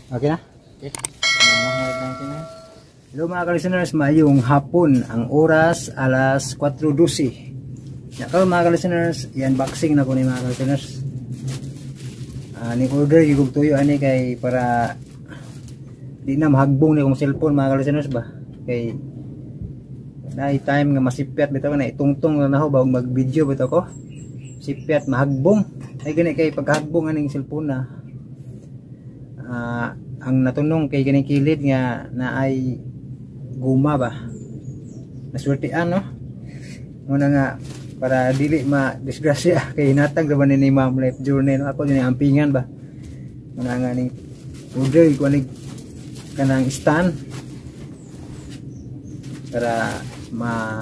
Okay na? Okay. Hello mga ka-listeners, maayong hapon. Ang oras alas 4:12. Ya karon mga ka-listeners, i-unboxing na ko ni mga ka-listeners. Ni order gyud tuyo ani kay para di na mahagbong ni akong cellphone mga ka-listeners ba. Kay na time nga masipyat bitaw na itungtong na nako ba mag-video bitaw ko. Sipyat mahagbong. Ay gani kay paghagbong aning cellphone na ang natunong kay ganing kilid nga na ay guma ba, naswertean no muna nga para dili ma disgrasya kay hinatag ra ba ni Ma'am Life Journey no, ako din ampingan ba muna nga ning order ko ni kanang stand para ma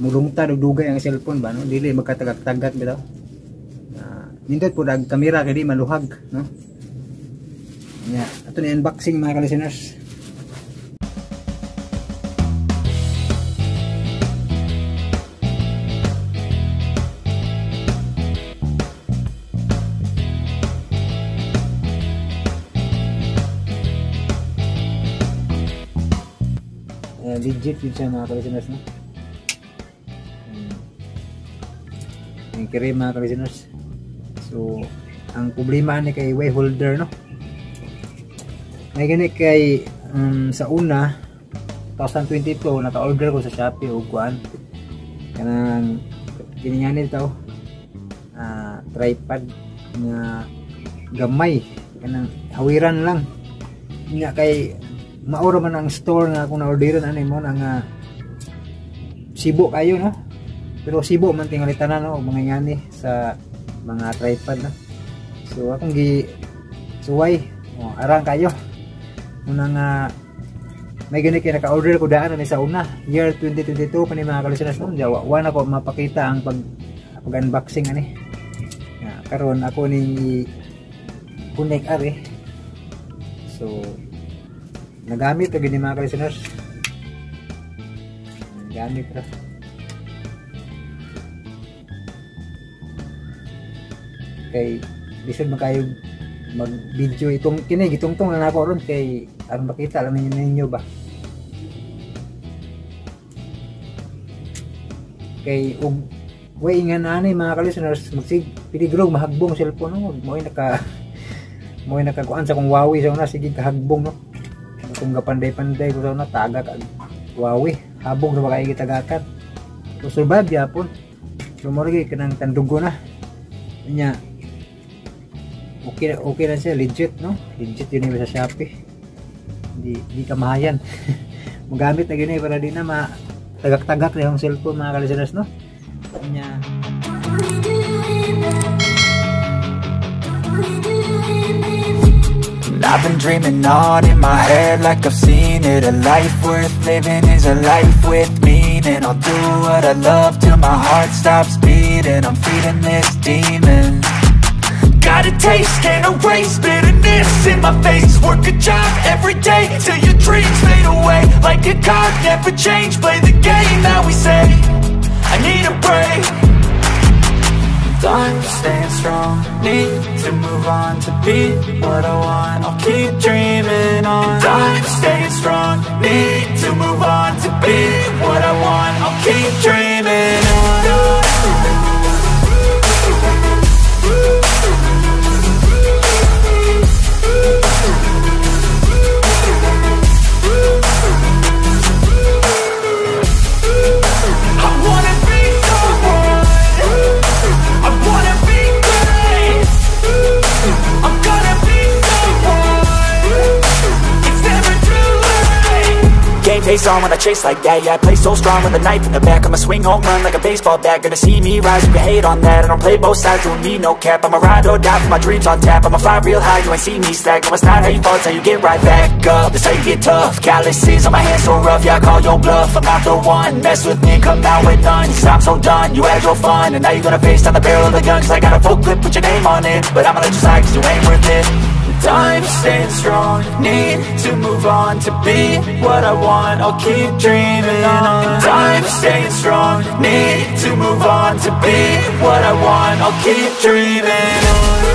mulungtad og dugay ang cellphone ba no, dili magkatagak-tagak bitaw. Nindot pud ang kamera kay di maluhag no. Ya, ato ni unboxing mga ka-listeners. Legit yun siya mga ka-listeners no. Ang kiri mga ka-listeners. So, ang problema ni kay way holder no. May gani kay sa una 2022 naka-order ko sa Shopee og kuan kanang gini taw tripod nga gamay kanang hawiran lang nga kay mauro man ang store nga akong na-orderan ani mo na nga sibo kayo no, pero sibo man tingali tanan no mga ngani sa mga tripod no. So akong gi suway oh, arang kayo una nga may gani kay naka-order ko daan ani sa una year 2022 pa ni mga ka-listeners no. Jawa wa na ko mapakita ang pag unboxing ani. Ya, karon ako ning connect ari. So nagamit ra gini mga ka-listeners. Nagamit ra. Kay bisan man kayo mag-video itong kini gitungtong na nako ron kay aron makita lang ninyo ba. Kay og way nga ani mga ka-listeners magsig piligrog mahagbong cellphone no, mo'y nakakuan sa kong Huawei sa una sige kahagbong no. Kung gapanday-panday ko sa una taga kag Huawei habong ra ba kay gitagakan. So survive gyapon. So mo lagi kanang tandugo na. Nya okay, okay lang siya, legit no, legit yun yung sa Shopee, di kamahayan. Magamit na gini para di na matagak-tagak na yung cellphone mga ka-listeners no. Nya I've been dreaming on in my head like I've seen it. A life worth living is a life with meaning. I'll do what I love till my heart stops beating. I'm feeding this demon. Got a taste, can't erase bitterness in my face. Work a job every day till your dreams fade away. Like a card, never change, play the game that we say. I need a break. I'm staying strong, need to move on to be what I want. I'll keep dreaming on. I'm staying strong, need to move on to be what I want. I'll keep dreaming on. Face on when I chase like that, yeah, I play so strong with a knife in the back. I'ma swing home run like a baseball bat. Gonna see me rise, you can hate on that. I don't play both sides, doing me no cap. I'ma ride or die for my dreams on tap. I'ma fly real high, you ain't see me slack. No, it's not how you fall, it's how you get right back up. That's how you get tough. Calluses on my hands so rough, yeah, I call your bluff. I'm not the one, mess with me, come out with none. 'Cause I'm so done, you had your fun, and now you're gonna face down the barrel of the gun. 'Cause I got a full clip, put your name on it. But I'ma let you slide 'cause you ain't worth it. I'm staying strong, need to move on to be what I want. I'll keep dreaming on. I'm staying strong, need to move on to be what I want. I'll keep dreaming on.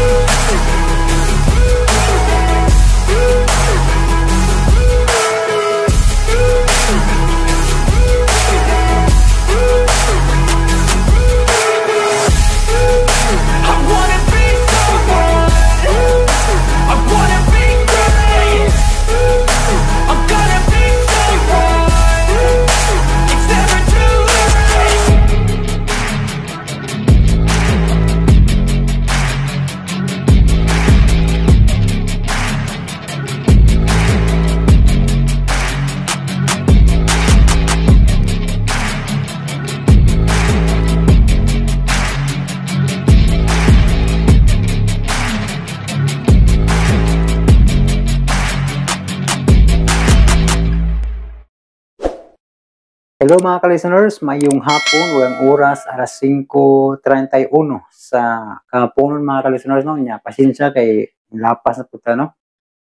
Hello, mga ka-listeners, mayong hapon, ang oras alas 5:31 sa kahaponon, mga ka-listeners, no. Nya pasensya kay lapas na puta, no.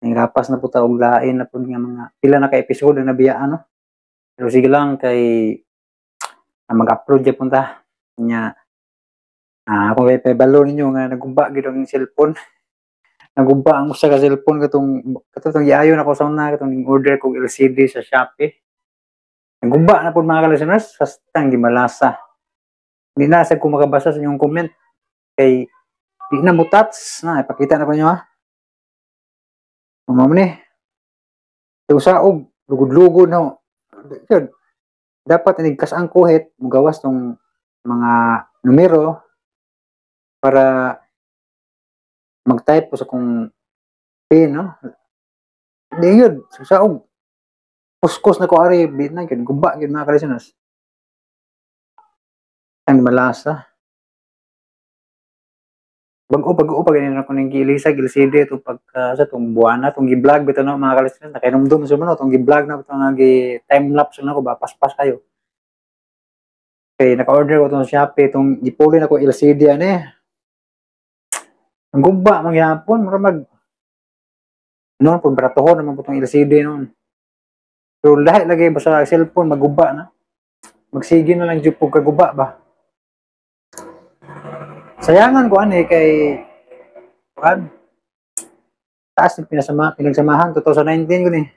Lapas na puta og lain na pud nga mga pila na ka episode na nabiyaan, no. Pero sige lang kay mag-upload gyapon ta. Nya ako kay pabalo ninyo nga naguba gid ang cellphone. Naguba ang usa ka cellphone katong giayo nako sa una, katong order kog LCD sa Shopee. Naguba na po, mga ka-listeners, kastang gimalasa. Hindi na sad ko makabasa sa inyong comment. Kay di na mo touch. Na, ipakita na ko niyo ha. Mamo ni. Usaog, lugod-lugod na. Yun. Dapat inigkas ang kuhit, mugawas tong mga numero para mag-type ko sa kong pin, no? Di yun, saog. Kuskos na ko ari, di na yun, guba yun, mga ka-listeners. Ang malasa. Bago-bago pa ganyan ako ning gilisa LCD ito pagka sa tong buwana tong gi-vlog bitaw, no, mga ka-listeners. Nakainumdum sa mo tong gi-vlog na ito nga gi time lapse na ko ba, paspas kayo. Kay naka-order ko tong Shopee, tong gipuli na ko LCD ani. Ang guba mangyapon, mura mag noon po, baratohon naman po tong LCD noon. Pero lahi lagi basta cellphone maguba na. Magsige na lang jud po kaguba ba. Sayangan ko ani kay kuan, taas ng pinagsamahan 2019 ko ni.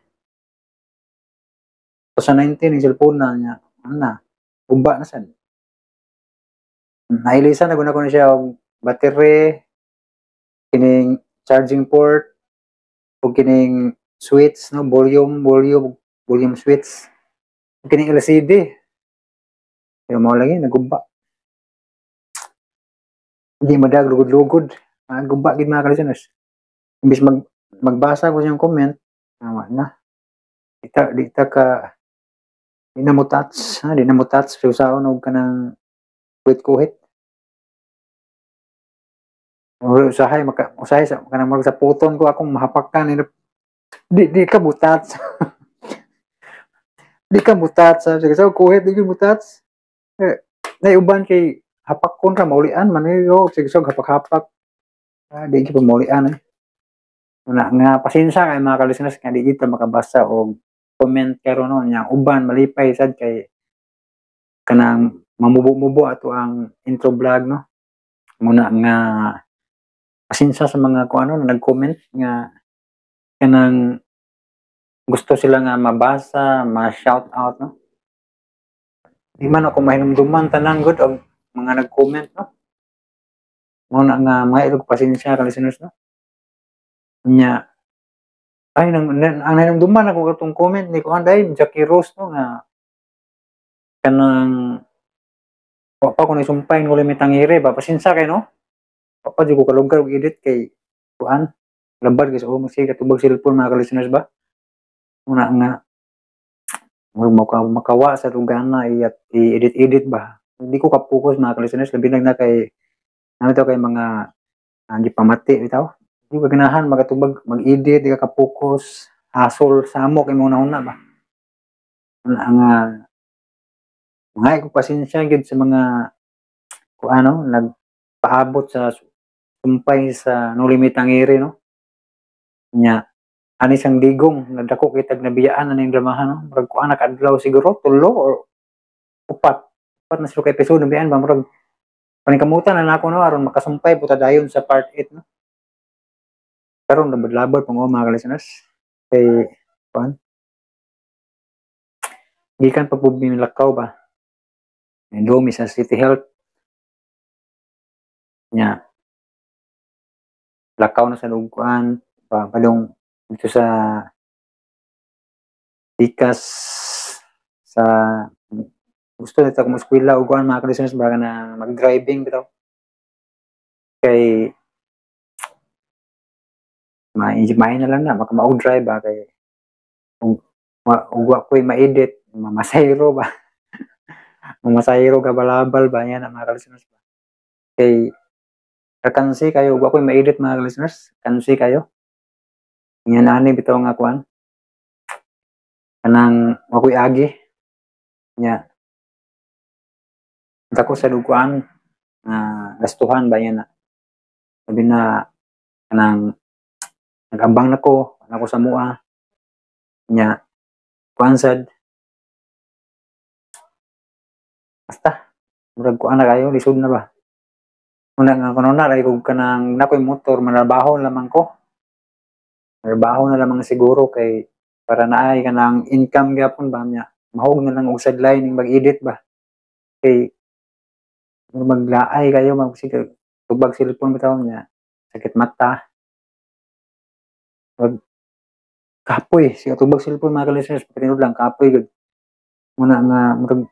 2019 yung cellphone na niya. Ano na? Guba na sad. Nailisan na guna ko na siya og battery, kining charging port, ug kining switch, no, volume switch, ug kining LCD. Pero mao lagi naguba. Hindi madag lugod-lugod. Guba gid, mga ka-listeners. Imbis magbasa ko siyang comment, tama na. Di ta ka di na mo touch, ha? Di na mo touch pero usaon og kanang kuhit-kuhit. Usahay maka usahay sa kanang mag sa puton ko akong mahapakan ni di ka mo touch. Di ka mo touch. Sige sa kuhit di mo touch. Eh, naiuban kay hapakon ra maulian man yo, sige so hapak-hapak. Ah, di gyud maulian eh. Una nga pasensya kay mga ka-listeners nga di kita makabasa og comment karon, no. Nya uban malipay sad kay kanang mamubo-mubo ato ang intro vlog, no. Muna nga pasensya sa mga kung ano na nag-comment nga kanang gusto sila nga mabasa, ma-shout out, no. Di man ako mahinumduman tanan gud og mga nag-comment, no. Muna nga mga ilog pasensya ka listeners, no. Nya ay nang, ang nahinumduman ako katong comment ni kuan day Jackie Rose, no, nga kanang wa pa ko nisumpay Noli Me Tangere ba. Pasensya kay, no, wa pa jud ko kalugar og edit kay kuan labad kay sa oh sige katubag cellphone, mga ka-listeners ba. Muna nga maka makawa sa lugana i-edit-edit ba, hindi ko ka-focus, mga ka-listeners, labi na kay ano to, kay mga gipamati bitaw, di ko ganahan magatubag mag-edit, di ka ka-focus, hasol samok imong hunahuna ba. Muna nga mga ko pasensya gyud sa mga kung ano nagpaabot sa sumpay sa Noli Me Tangere, no. Nya ani siyang digong nadako kitag nabiyaan na ning dramahan, no. Murag kuan nakadlaw siguro tulo or upat, upat na sila ka episode nabiyaan ba. Murag paningkamutan na nako, no, aron makasumpay puta dayon sa part 8, no. Karon labad-labad pa mo, mga ka-listeners, kay kuan gikan pa pud lakaw ba. Domi sa City Health. Nya lakaw na sa lugkuan pa padung dito sa Pikas sa gusto nito akong eskwela ug kuan, mga ka-listeners, baka na mag-driving bitaw kay may na lang na maka drive ba kay ug ug wa ko'y ma-edit, mamasayro ba, mamasayro ka balabal ba yan, mga ka-listeners ba, kay kansi kayo ug wa ko'y ma-edit, mga ka-listeners, kansi kayo. Yan ani bitaw nga kuan kanang wa ko'y agi. Nya dako sa duguan nga gastuhan ba yan na. Sabi na kanang nag-ambang nako, nako sa mua. Nya kuan sad. Basta murag kuan na kayo, lisod na ba. Una nga kuno na ray kog kanang nakoy motor, manarbaho lamang ko. Trabaho na lamang siguro kay para naay kanang income gyapon ba niya. Mahog na lang og sideline ning mag-edit ba. Kay maglaay kayo mag tubag cellphone bitaw niya, sakit mata. Mag kapoy siya tubag cellphone mga ka-listeners, patinud lang kapoy gud. Muna nga murag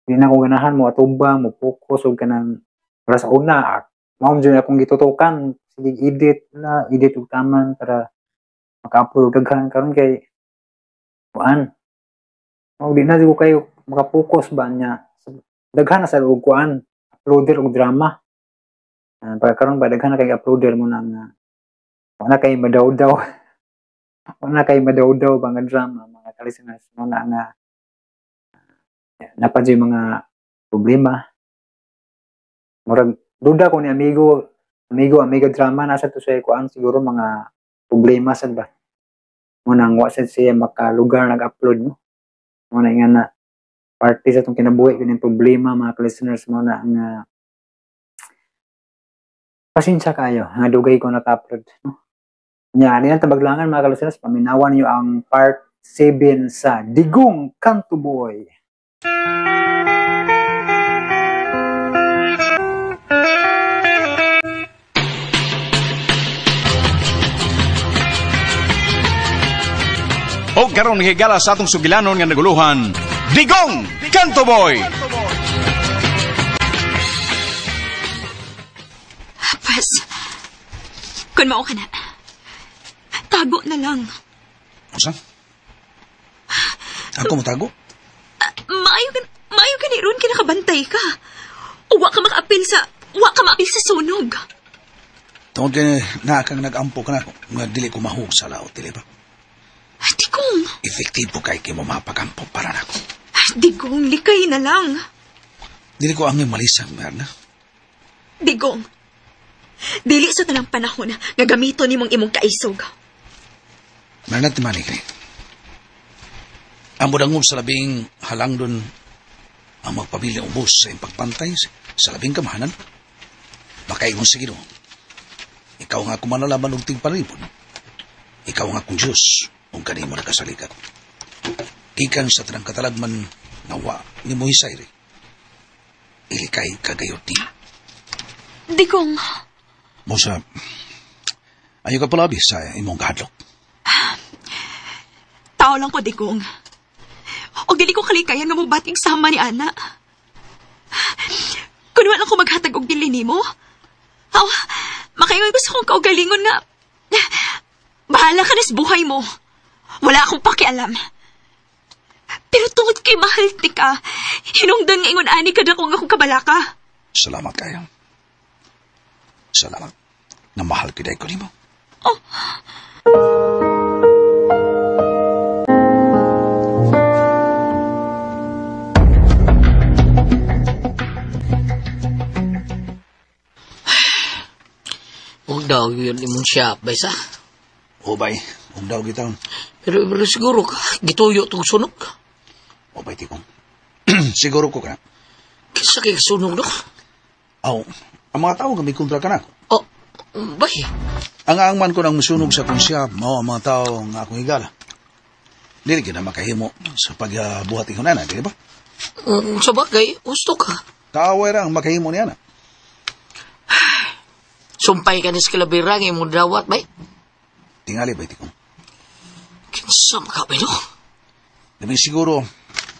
di na ko ganahan mo atubang mo focus og kanang para sa una mao jud akong gitutukan sige edit na edit og taman para maka-upload daghan karon kay kuan. Mao di na jud ko kayo maka-focus ba niya. Daghan na sa og kuan uploader og drama. Para karon ba daghan na kay uploader mo na nga wala kay madawdaw. Wala kay madawdaw ba nga drama mga ka-listeners mo na nga napa jud mga problema. Murag duda ko ni amigo amiga drama nasa to sa kuan siguro mga problema sad ba. Munang wa sad siya makalugar nag-upload no. Muna nga na parte sa itong kinabuhi kining problema mga ka-listeners mo na nga pasensya kayo nga dugay ko naka-upload no. Nya ani ang tabaglangan mga ka-listeners, paminawan niyo ang part 7 sa Digong Kanto Boy. O karon higala sa atong sugilanon nga naguluhan, Digong Kanto Boy. Pwes, kung mao ka na, tago na lang. Usa? Ako mo tago? Maayo ka ni Ron, kinakabantay ka. Wa ka makaapil sa sunog. Tungod kay naa kang nag-ampo ka na nga dili ko mahug sa laot, dili ba? Digong! Efektibo kay kimo mapagampo para nako. Digong, likay na lang. Dili ko angay malisang, Merna. Digong, dili sa tanang panahon nga gamito nimong imong kaisog. Merna, timani kini. Ang mudangom sa labing halang dun ang magpabili ubos sa iyong pagpantay sa labing kamahanan. Makaingon sa Ginoo. Ikaw nga akong manalaban og tigpanalipon. Ikaw nga akong Diyos kung kanimo nakasaligan. Gikan sa tanang katalagman nawa ni Moisayre. Ilikay kagayot niya. Digong. Musa, ayaw ka palabi sa imong kahadlok. Tao lang ko, Digong. O dili ko kalikayan nga mubating sama ni Ana. Kun wala ko maghatag og dili nimo. Aw, makaingon ko sa akong kaugalingon nga bahala ka na sa buhay mo. Wala akong pakialam. Pero tungod kay mahal ti ka, hinungdan nga ingon ani kada kung akong kabalaka. Salamat kayo. Salamat. Na mahal kiday ko nimo. Oh. Huwag daw yun imong siya, baysa. O bay, huwag daw gitaon. Pero siguro ka, gituyo itong sunog. O bay, tikong. Siguro ko ka. Kisa kay sunog, no? Aw, ang mga tao nga may kontra ka na ako. Oh, bay. Ang aangman ko ng musunog sa akong siya, mao ang mga tao nga akong higala. Dili ka na makahimo sa pagbuhat ingon ana, di ba? Sa bagay, gusto ka. Kaaway ra ang makahimo niya na. Sumpay ka ni sa kalabirang imong dawat, bay. Tingali, bay, tikong. Kinsa makabay, no? Labi siguro,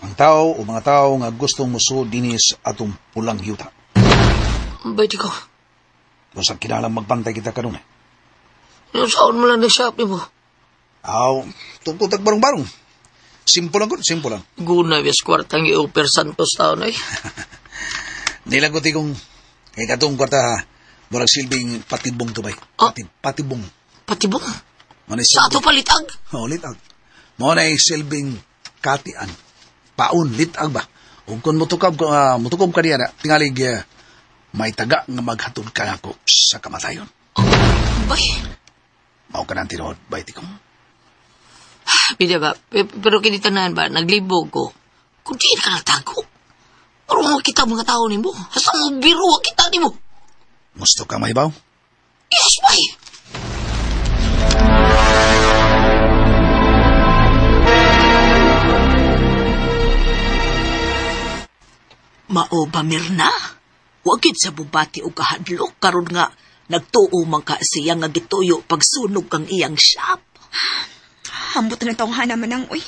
ang tao o mga tao nga gustong musuod dinis atong pulang yuta. Bay, tikong. Kung sa kinalang magbantay kita kanunay. Yung saan mo lang na-shop mo? Aw, tungkol barong-barong. Simple lang ko, simple lang. Guna, yes, kwartang i-offer Santos taon, ay. Nilang ko, tikong, kay katong kwarta, murag silbing patibong to, bay. Oh. Patibong. Patibong? Sa ato palitag? Oo, litag. Mo na silbing katian. Paon, litag ba? Ug kung mutukob ka niya na, tingalig may taga nga maghatod ka nako sa kamatayon. Bay, Mao ka nang tinuod, bay Tikong. Bida ba, pero kinitanan ba, naglibog ko. Kung di ka nagtago, pero makita mga tao nimo. Hasta mo biro, kita nimo. Gusto ka mahibaw? Yes, bay! Mao ba, Mirna? Wagid sa bubati o kahadlok karon nga nagtuo man ka siya nga gituyo pagsunog kang iyang shop. Ambot na tawhana man ang uy.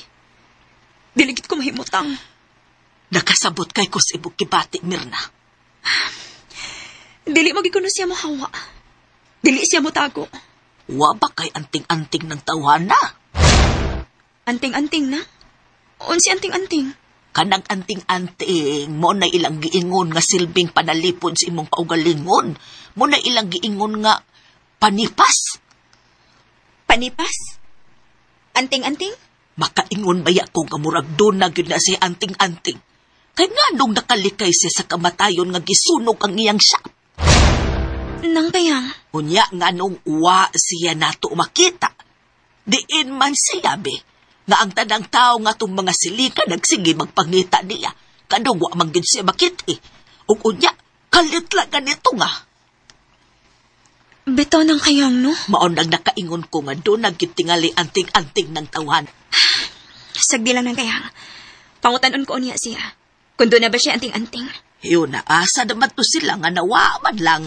Diligit ko mahimutang. Nakasabot kay ko sa ibog kibati, Mirna. Dili magikuno siya mo hawa. Dili siya mo tago. Wa ba kay anting-anting ng tawhana? Anting-anting na? Unsi anting-anting? Kanang anting-anting, mo na ilang giingon nga silbing panalipod sa imong kaugalingon. Mo na ilang giingon nga panipas. Panipas? Anting-anting? Makaingon baya ko nga murag doon na gyud na siya anting-anting. Kay nganong nakalikay siya sa kamatayon nga gisunog ang iyang shop. Nang kayang? Unya nganong wa siya nato makita. Diin man siya be, nga ang tanang tao nga tong mga silika nagsige magpangita niya. Kanong wa man gyud siya makita. Ug unya, kalit lang ganito nga. Bitaw nang kayang, no? Maon nang nakaingon ko nga doon nagkitingali anting-anting ng tawhan. Sagdi lang nang kayang. Pangutanon ko niya siya. Kung doon na ba siya anting-anting? Yun na, asa naman to sila nga nawa man lang.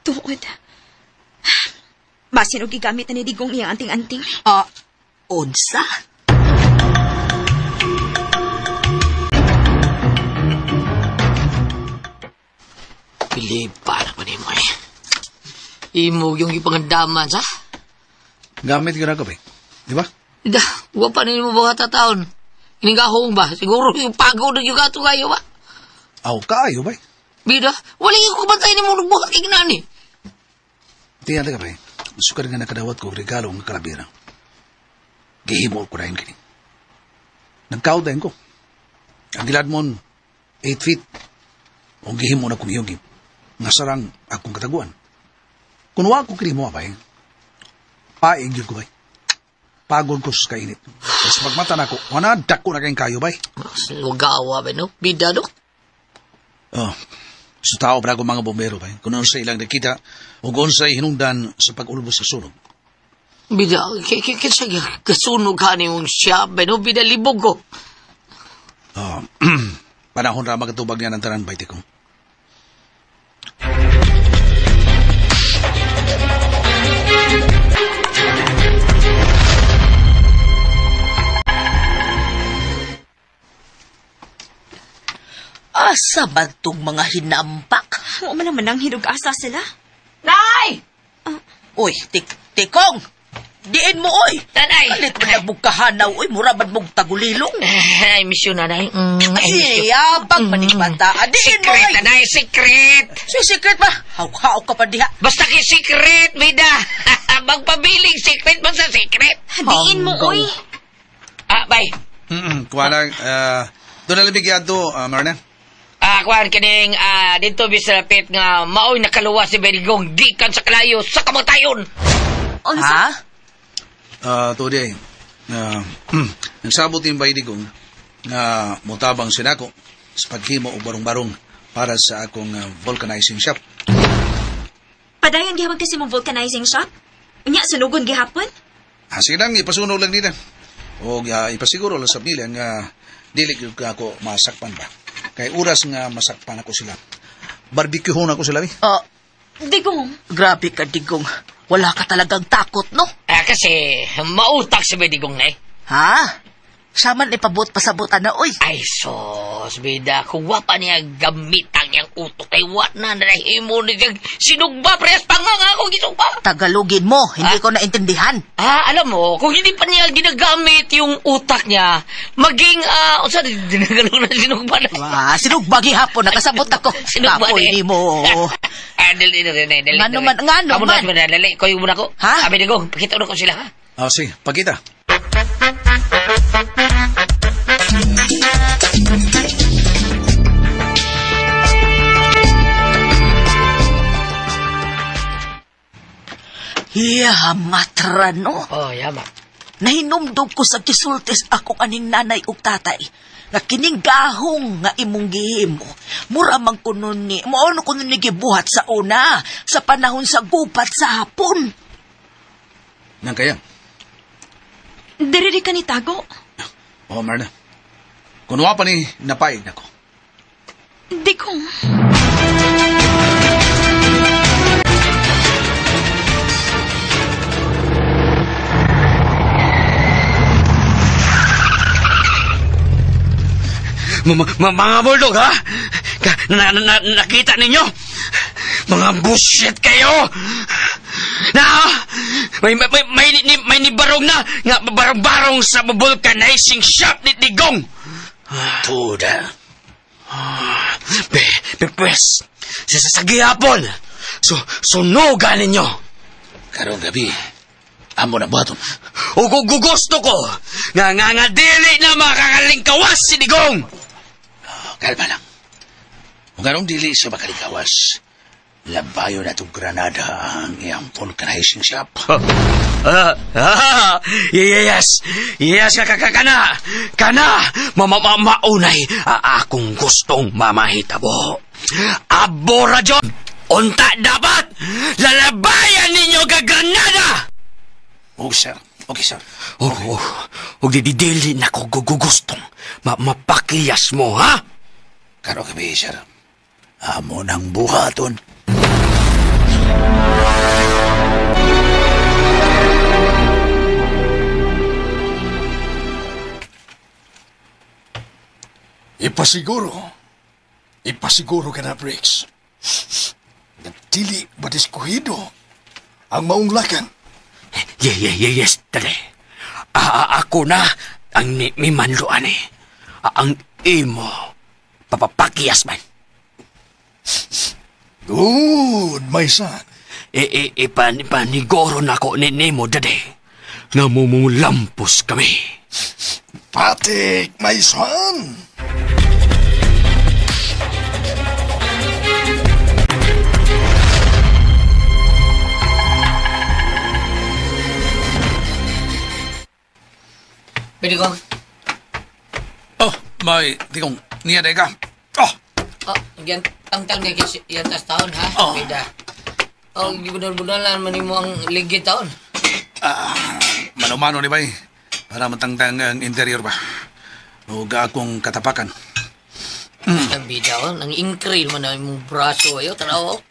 Tuod. Basin og gigamit na ni Digong iyang anting-anting. Ah, unsa? Pilipa na ko ni mo eh. Imo yung ipangandaman, sa? Gamit ka na kape. Di ba? Da, wa pa nimo mga tataon. Inigahong ba? Siguro yung pagod na yung gato kayo ba? Aw, kaayo ba? Bida, wala yung kumantay ni mo nagbuhat kay nani. Tingnan ka ba? Sukar nga nakadawat ko regalo nga kalabira. Gihimo ko na yun kini. Nagkaw din ko. Ang giladmon, 8 feet. O gihimo na kong iyong nga sarang akong kataguan. Kung wa ko kini mo, abay, paig yun ko, bay. Pagod ko sa kainit. Tapos pagmata na ko, wana, dako na kayong kayo, bay. Wagawa ba, no? Bida, no? Oh, sa tao pa ako mga bombero, bay. Kung sa ilang nakita, o kung sa hinungdan sa pag-ulbos sa sunog. Bida, kinsa kasunog ka ni mong siya, ba, no? Bida, libog ko. Oh, panahon ra magatubag niya ng tanan, bay, tiko. Asa man tong mga hinampak? Wa man naman ang hinug-asa sila. Nay! Uy, tikong! Diin mo, oy! Nanay! Kalit mo na bugkahanaw, oy! Mura man mong tagulilong! I miss you, nanay. I miss you. Iyabang manibata. Diin mo, Secret, oy! nanay, secret! Si secret ba? Haw-haw ka pa diha. Basta kay secret, bida! Magpabiling secret man sa secret! Diin mo, oy! Ah, bye. Kuha lang, doon na labig yato, Marna. Kuhan kining dito bisapit nga maoy nakaluwas si Benigong gikan sa kalayo sa kamatayon. Unsa? Ha? Tuod ay. Nagsabot yung Benigong nga mutabang sinako sa paghimo og barong-barong para sa akong vulcanizing shop. Padayon gihapon kasi mong vulcanizing shop? Unya, sunugon gihapon? Sige lang, ipasunog lang nila. O ipasiguro lang sa nila nga dili gyud ka ako masakpan ba. Kay oras nga masakpan ako sila. Barbecue ako sila, eh. Digong. Grabe ka, Digong. Wala ka talagang takot, no? Kasi mautak si Benigong na eh. Ha? Siya man ipabot pasabutan na, oy. Ay, sos, bida, kung wa pa niya gamitan niyang utok, ay wa na, nahimo ni siyang sinugba, press pa nga nga ako gisugba. Tagalogin mo, hindi ko naintindihan. Alam mo, kung hindi pa niya ginagamit yung utak niya, maging, unsa, dinagalog na sinugba na. Wah, sinugba gihapon, nakasabot ako. Sinugba Kapoy ni. ni mo. Dali, dali, dali, dali. Ngano man, ngano Amo na, man. dali, kuyo muna ko. Ha? Abi, Digong, pakita ko sila, ha? Sige, pakita. Iya, matra, no? Oh, yama. Nahinumdum ko sa gisultis akong aning nanay ug tatay. Nga kining gahong nga imong gihimo. Mura man kuno ni, mao no kuno ni gibuhat sa una, sa panahon sa gubat sa hapon. Nang kaya? Diri ka ni Tago. Oh, Marna. Kung wa pa ni, napaig na ko. Digong. Mga bulldog, ha? Nakita ninyo? Mga bullshit kayo! Na, may nibarong na nga barong-barong sa vulcanizing shop ni Digong. Tuda. Pwes, sa gihapon, sunugan ninyo. Karong gabi, amo na buhaton. O gugusto ko, nga dili na makakalingkawas si Digong. Kalma lang. Kung anong dili siya makalingkawas, labayo na itong Granada ang iyang vulcanizing shop. Yes. Yes, kana. Kana, maunay akong gustong mamahitabo. Abora John, unta dapat lalabayan ninyo ka Granada! Oh, sir. Okay, sir. Og didili na ko gugustong mapakiyas mo, ha? Karo gabi, sir. Amo nang buhaton. Ipasiguro ka na, Briggs. Dili ba diskuhido ang maong lakan? Yes, dali. Ako na ang mimanluan eh. Ang imo, papapakiyas man. Good, my son. Ipanigoro na ko ni Nemo, dade. Nga mumulampos kami. Patik, my son. Pwede ko. Oh, may Digong, niya deka. Oh! Oh, yan, tangtang na yan tas taon, ha? Oh. Bida. Oh, gibunal-bunalan man mo ang ligid taon. Mano-mano ni bay, para matangtang ang interior ba. O akong katapakan. Ang bida, oh. Nang inkri man na imong braso, ayo, tanaw, oh.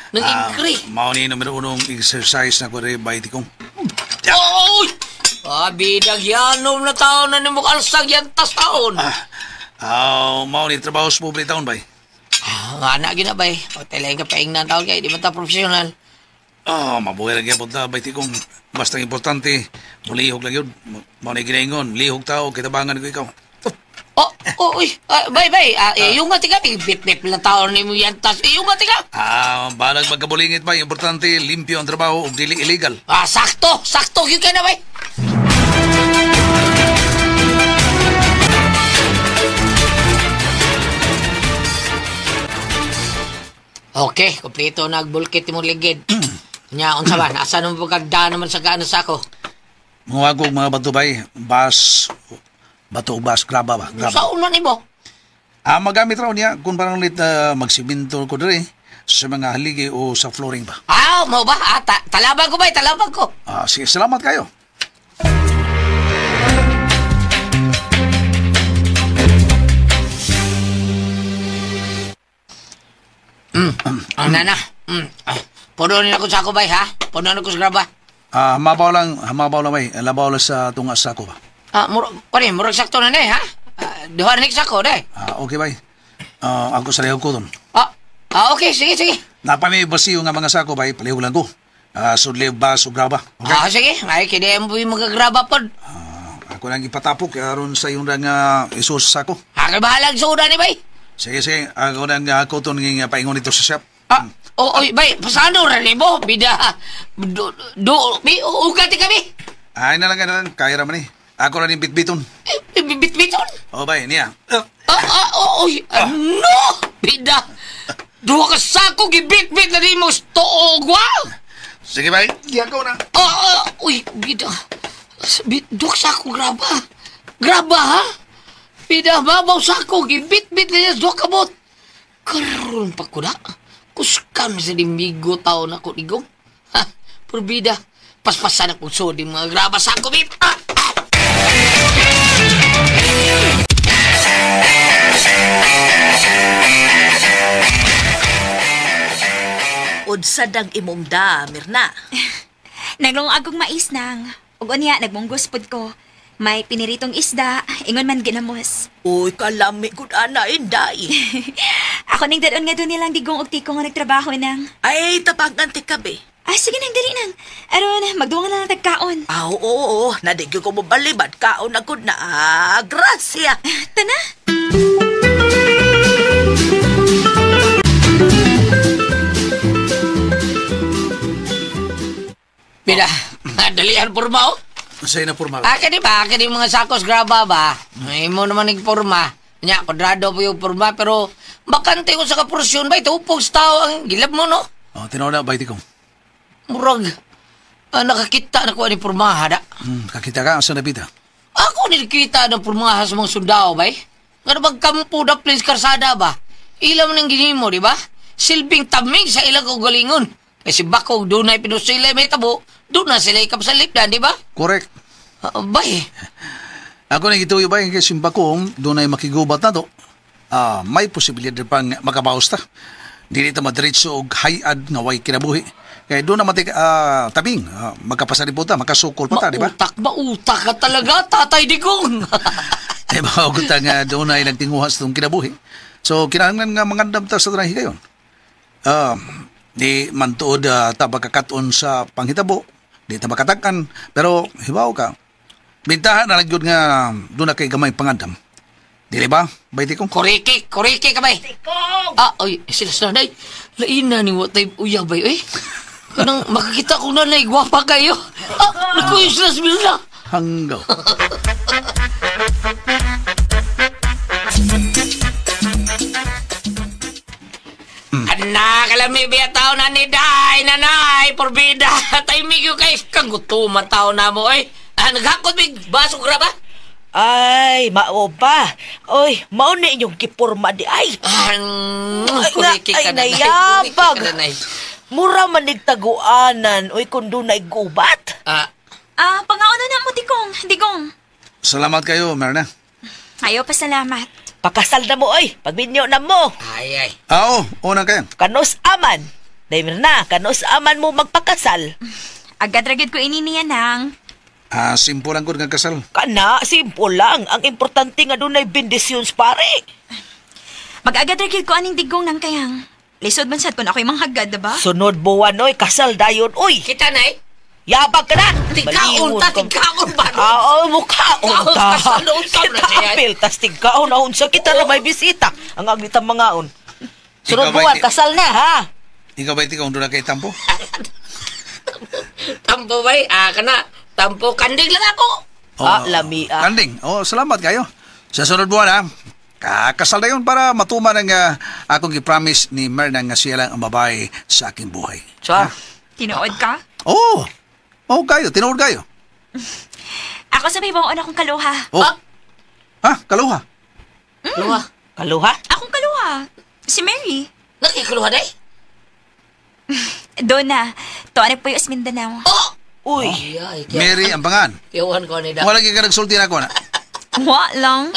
Nang inkri. Mao ni numero unong exercise na ko rin bay, Digong. Oh! Ah, bidag yanom na taon na nimo kalsag yan tas taon. Mao ni trabaho sa pobre taon bay. Anak gina bay. Hotel ka paing na taon kay di man ta professional. Oh, mabuhay lang gyapon ta bay Tikong. Basta importante, mulihog lang yun. Mao ni ginaingon, lihog tao kitabangan ko ikaw. Oh, uy, bay bay, yung nga tika bit-bit lang taon nimo yan tas. Yung nga tika. Balag magkabulingit bay, importante limpyo ang trabaho ug dili illegal. Sakto, sakto gyud kay na bay. Okay, kompleto na agbulkit imong ligid. Nya unsa ba? Asa naman pagkagda naman sa gaano sa ako? Mga akong mga bato bay, bas, bato bas, graba ba? Graba. Sa una nimo? Magamit raw niya kung parang ulit magsiminto ko diri sa mga haligi o sa flooring ba. Mau ba? Talabang ko ba? Talabang ko. Sige, salamat kayo. Ang nana. Puno nila ko sa ako bay, ha? Puno nila ko sa graba. Hamabaw lang bay. Labaw lang sa tunga sa ako ba? Murag sakto na na ha? Duha na sako, day. Okay bay. Ako sa lihog ko dun. Okay, sige. Napami basiyo nga mga sako bay, palihog lang ko. Sudli ba, graba. Okay? Sige. Ay, kini mo yung magagraba pod. Ako lang ipatapok aron sa iyong rang isus sa sako. Ako bahalag sa una ni bay. Sige. Ako nang ako to naging paingon dito sa shop. Oy, bay, pasano rin mo? Bida, ugati kami. Ay, na lang. Kaya raman eh. Ako rin yung bitbiton. Bitbiton? Oh, bay, niya. Oy, ano? Bida, duha ka sako, gibitbit na rin mo tuog, wow! Sige, bay. Giyagaw na. Uy, bida. Dok sa ako, graba. Graba, ha? Bida, mabaw sa ako. Gibit-bit na niya, dok kabot. Karoon pa ko na. Kuskam sa limigo tao na ko, digong. Ha? Pero bida, paspasan ako so di mga graba sa ako, bida. Ah! Unsa dang imong da, Mirna? Naglungag kong mais nang. Ug unya nagmunggos pud ko. May piniritong isda, ingon man ginamos. Uy, kalami gud ana inday. Ako ning dadon nga doon nilang digong og tiko nga nagtrabaho nang. Ay, tabangan ti kabe. Ah, sige nang, dali nang. Aron, magduwa na lang tagkaon. Ah, oo, oo. Nadigyo ko mo balibad. Kaon na gud na. Ah, grasya. Tana. Bida, dalian porma, oh. Sa'yo na porma. Akin di ba? Akin yung mga sakos graba ba? May mo naman yung porma. Nya, kwadrado po yung porma, pero bakante ko sa kaporsyon ba? Ito, upog sa tao ang gilab mo, no? Oh, tinaw na, bay, Digong. Murag, nakakita na ko ni pormaha, da. Kakita ka, asa na bida? Ako nikita ng pormaha sa mga sundao, bay. Nga bang kampo da please karsada ba? Ilam ng ginimo, di ba? Silbing tamig sa ilang kaugalingon. Kasi bakog doon ay pinusila may tabo, doon na sila ikapsalip na, di ba? Correct. Bay. Ako nang ituyo ba, yung simbakong doon ay makigubat na to. May posibilidad pang makabawas ta. Dili ta madiretso og hayad nga way kinabuhi. Kaya doon na matik, tabing, magkapasalibuta, makasukol pa ta, di ba? Mautak, mautak ka talaga, Tatay Digong. Eh, maugot nga doon ay nagtinguha sa itong kinabuhi. So, kinahanglan nga mangandam ta sa tanang higayon. Di man tuod ta magkakaton sa panghitabo, di ta makatakan, pero hibaw ka. Bintahan na lang yun nga doon na kay gamay pangandam. Dili ba? Bay Tikong? Koreke, koreke ka bay. Ah, oy, sila sa nanay. Laina ni watay uyab bay, oy. Kanang makakita kong nanay, gwapa kayo. Ah, nakuyo sila sa Mirna. Hanggaw. Anak, kalami biya tao na ni Day, nanay, porbida. Tayo kay kagutuman tao na mo, oy. Ah, naghakot big baso graba. Ay, mao ba? Oy, mao na inyong gipurma di ay. Koreke ay, ka nanay. nayabag. Koreke ka nanay. Mura man nagtaguanan, oy, kung doon ay gubat. Pangaon na mo, Digong. Digong. Salamat kayo, Mirna. Ayaw pa salamat. Pakasal na mo, oy. Pagbinyo na mo. Ay, ay. Ah, oo, una kayo. Kanos aman. Day, Mirna, kanos aman mo magpakasal. Agad ragid ko ini niya nang. Ah, simple lang gud nga kasal. Kana, simple lang. Ang importante nga doon ay bendisyon, pare. Mag-agad ragid ko aning digong nang kayang. Lisod man sad kun ako'y manghagad, diba? Sunod buwan, oy, kasal dayon, oy. Kita, nay. Yabag ka na! Tigkaon ta, tigkaon ba? Oo, mukhaon ta. Kasal na unsa na Kita siya. apil, tas tigkaon na unsa. Kita na may bisita. Ang aglitang mangaon. Sunod Ikaw ba, buwan, kasal na, ha? Ikaw ba ikaw doon na kay tampo? Tampo bay, kana. Tampo, kanding lang ako. Oh, lami, ah. Kanding. Oh, salamat kayo. Sa sunod buwan, ha? Kakasal na yun para matuman ang akong gi-promise ni Myrna nga siya lang ang babae sa aking buhay. Char. Tinuod ka? Oo. Oh, kayo. Tinuod kayo. Ako sa may baon akong kaluha. Oh. Ha? Kaluha? Kaluha? Kaluha? Akong kaluha. Si Mary. Nakikaluha day? Doon na. Tuan po yung Mindanao. Oh! Uy. Ay, Mary ang pangan. Kuyawan ko ni da. Wala ka nagsulti na ako na. Wa lang.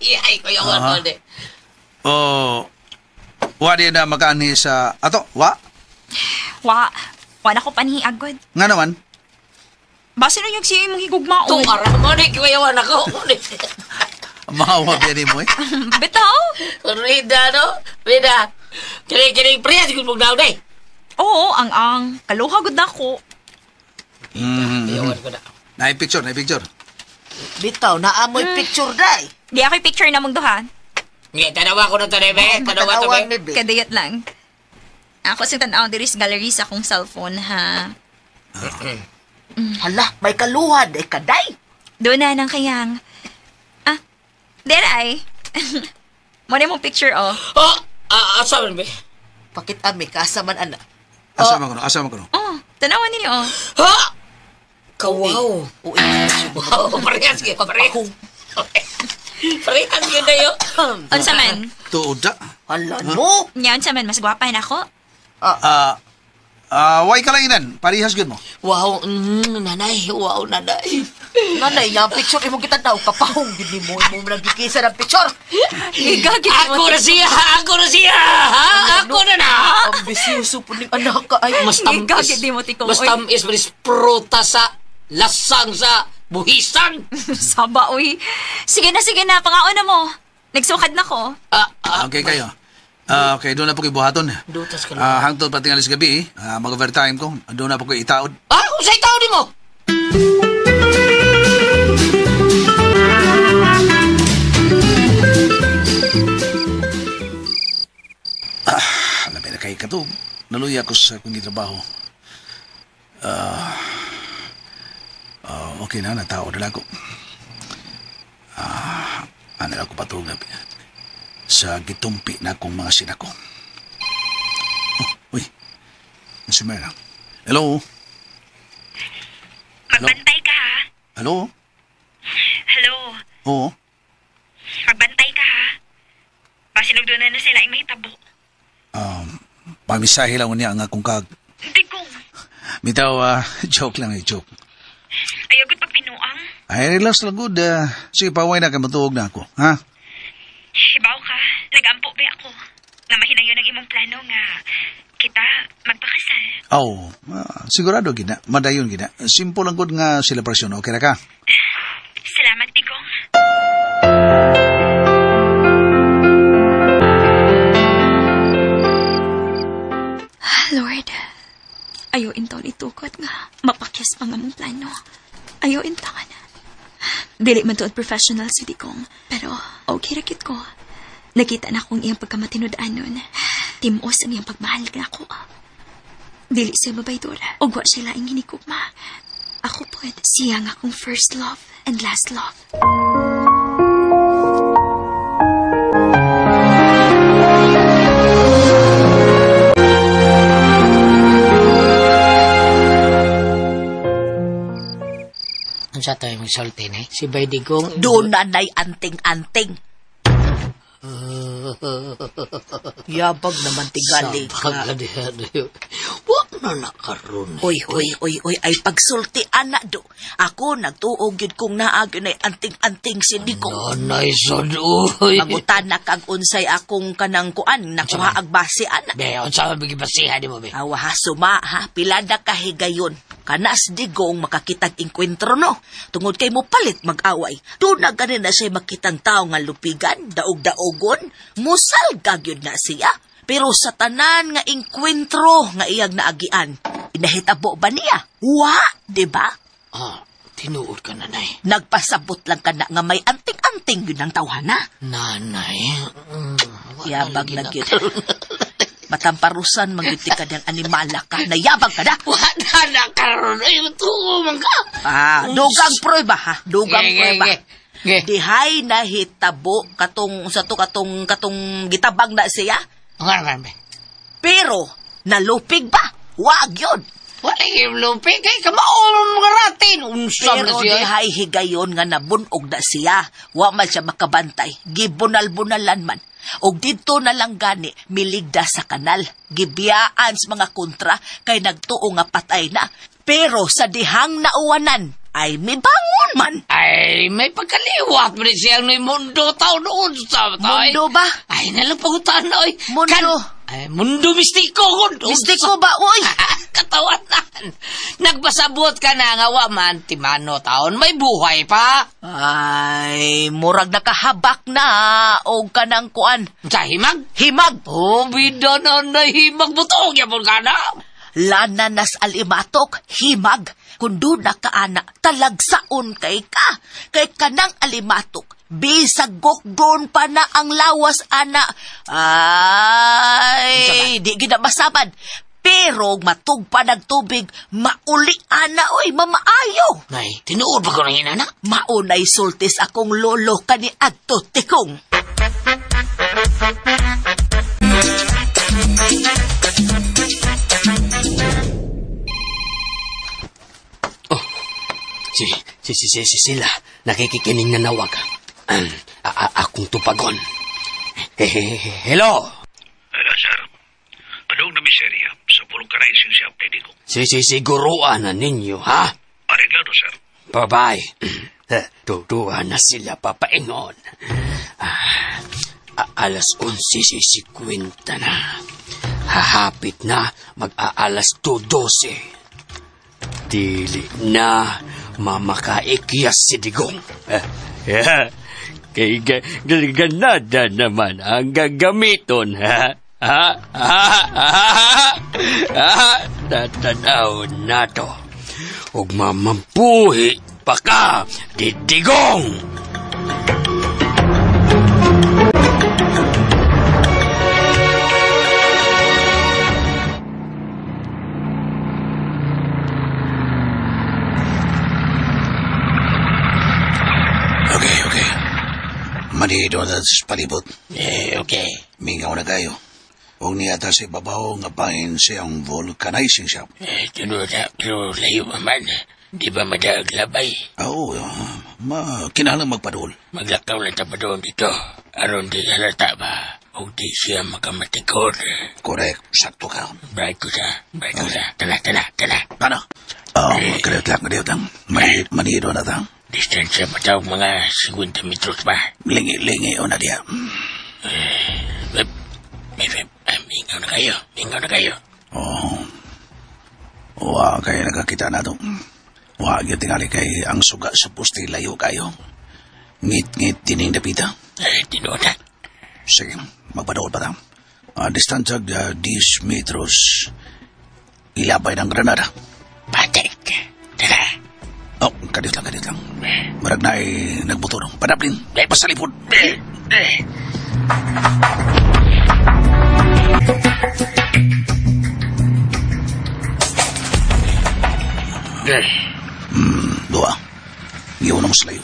Ay, kuyawan ko ni. Oh. Wa di na makaanhi sa ato. Wa? Wa. Wa na ko panhi agad. Nga naman. Basta na yung siya imong higugmaon. Tung ara mo ni kuyawan ako. Maawa biya mo eh. Bitaw. Rida no? Rida. Kini priya siguro mong daw day. Oo, ang. Kaluha gud na ako. Kuyawan ko na. Na picture, na picture. Bitaw, naamoy picture day. Di ako'y picture na mong duha. Ngi, tanawa ko na to, be. Tanawa to, be. Kadayot lang. Ako sa tanaw diri sa gallery sa akong cellphone, ha. Hala, may kaluha day kaday. Doon na nang kayang. Ah, there ay. Mo na mong picture, oh. Oh, asa man, be? Pakit ami, kasa man, ana. Asa man ko no? Asa man ko no? Oh, Tanawan ninyo, oh. Ha? Kawaw. Wow, parehas gyud, parehas. Parehas gyud dayo. Unsa man? Tuod da. Hala, no? Nya, unsa man, mas gwapa na ako. Way kalainan. Parehas gyud mo. Wow, nanay, wow, nanay. Nanay, nga picture imong kita daw kapahong gid nimo imong nagkikisa ng picture. Igagit Ako na siya, ako na siya. Ha? Ako na na. Ambisyoso po ning anak ka ay. Mas tamis. Igagit di mo, Tikong, Mas oy. tamis manis pruta sa lasang sa buhisan. Saba, uy. Sige na, sige na. Pangaon na mo. Nagsukad na ko. Okay kayo. Okay, doon na po kayo buhaton. Dutas ka lang. Hangtod patingali sa gabi, eh. Mag-overtime ko. Doon na po kayo itaod. Ah, usay tao di mo. Labi na kay katog. Naluya ko sa akong gitrabaho. Okay na, natao na lang ako. Ano lang ako patulog na sa gitumpi na akong mga sinako. Oh, uy. Si Mera. Hello? Magbantay ka, ha? Hello? Hello? Oo. Magbantay ka, ha? Basin og doon na sila ang mahitabo. Pamisahe lang niya ang akong kag. Digong, Bitaw, joke lang eh, joke. ayaw gud pagpinuang. Ay, relax lang good. Sige, paway na kay matuog na ako. Ha? Hibaw ka, nagampo ba ako. Nga mahinayon ang imong plano nga kita magpakasal. Oh, sigurado gina. Madayon gina. Simple lang good nga selebrasyon. Okay ra ka? Salamat, Digong. Lord, ayaw intaon itukot nga mapakyas pa nga mong plano. Ayaw intaon. Dili man tuod professional si Digong, pero okay ra kit ko. Nakita na akong iyang pagkamatinud-anon. Timos ang iyang pagmahal na ako. Dili siya mabaydor. Ug wa siya laing hinigugma. Ako pod, siya nga akong first love and last love. Unsa tayo magsulti ni? Si Bay Digong. Doon nanay anting-anting. Yabag naman tigali ka. Wa na nakaroon. Oy, oy, oy, oy, ay pagsulti ana do. Ako nagtuog gyud kong naa gyud ay anting-anting si Digong. Nanay sad oy. Mangutan na kag unsay akong kanang kuan nakuha ag base ana. Be, unsa man gibasihan nimo be? Awa ha, suma ha, pila na kahigayon. Kanas Digong makakitag engkwentro no. Tungod kay mo palit mag-away. Doon na gani na siya makitang tao nga lupigan, daog-daogon, musal gagyud na siya. Pero sa tanan nga engkwentro nga iyang naagian, inahitabo ba niya? Wa, di ba? Ah, tinuod ka nanay. Nagpasabot lang ka na nga may anting-anting yun ang tawhana. Nanay. Yabag na gyud. Matamparusan magyud ka ng animala ka. Nayabag ka na. Wa na na karon. Ay, tuo man ka. Ah, dugang prueba ha. Dugang Ge, ge, prueba. ge. Ge. Dihay nahitabo katong sa to katong katong gitabang na siya. Nga be. Pero nalupig ba? Wa gyud. Wala yung lupi kay kamao mga ratin. Unsa man Pero siya. dihay higayon nga nabunog na siya. Wa man siya makabantay. Gibunal-bunalan man. Og didto na lang gani miligda sa kanal. Gibiyaan sa mga kontra kay nagtuo nga patay na. Pero sa dihang nauwanan ay mibangon man. Ay, may pagkaliwat mo rin siya ng mundo tao noon sa Mundo ba? Ay, nalang pangutan na, oy. Mundo. Ay, mundo mistiko. Mistiko ba, oy? Katawanan. Nagpasabot ka na nga wa man, timano taon, may buhay pa. Ay, murag nakahabak na og kanang kuan. Sa himag? Himag. Oh, bida na nahimag mo to. Gyapon ka na. Lana nas alimatok, himag. Kung doon na kaana, talagsaon kay ka. Kay kanang alimatok, bisag gokdon pa na ang lawas, ana. Ay, di gid na masabad. Pero matugpa nagtubig, mauli ana oy, mamaayo. Nay, tinuod ba ko nang inana? Maunay sultis akong lolo kani adto tikong. Si sila nakikikining na nawag. Akong tupagon. Hello. Hello, sir. Anong na miserya sa vulcanizing shop ni Digong? Siguruan na ninyo, ha? Arreglado, sir. Bye-bye. Tutuan na sila papaingon. Alas 11:50 na. Hahapit na mag-aalas 2:12. Dili na mamakaikyas si Digong. Kay ganada naman ang gagamiton, ha? Ha? Ha? Ha? Tatanaw na to. Ug mamampuhi pa ka, Didigong! Okay. Manito na sa palibot. Okay. Mingaw na kayo. Huwag niya ata sa ibabaw nga pahin siyang vulcanizing shop. Tunog na, pero layo man. Di ba madaglabay? Oo, kinahanglan magpadol. Maglakaw lang ta pa doon dito. Aron di halata ba? O di siya makamatikod. Correct. Sakto ka. Bright ko siya. Tala. Ano? Kadiyot lang. Manito na ta. Distansya pa tawag mga 50 metros pa. Lingi-lingi o na diya. Mingaw na kayo. Oo. Wa, kaya nakakita na to. Wa, gyud tingali kay ang suga sa poste layo kayo. Ngit-ngit tining dapita. Tinuod na. Sige, magpadool pa ta. Distansya 10 metros. Ilabay ng granada. Patek. Tara. Oh, kadiyot lang. Marag na ay nagmotor. Padaplin. Pasalipod. Dua. Iyon ang slayo.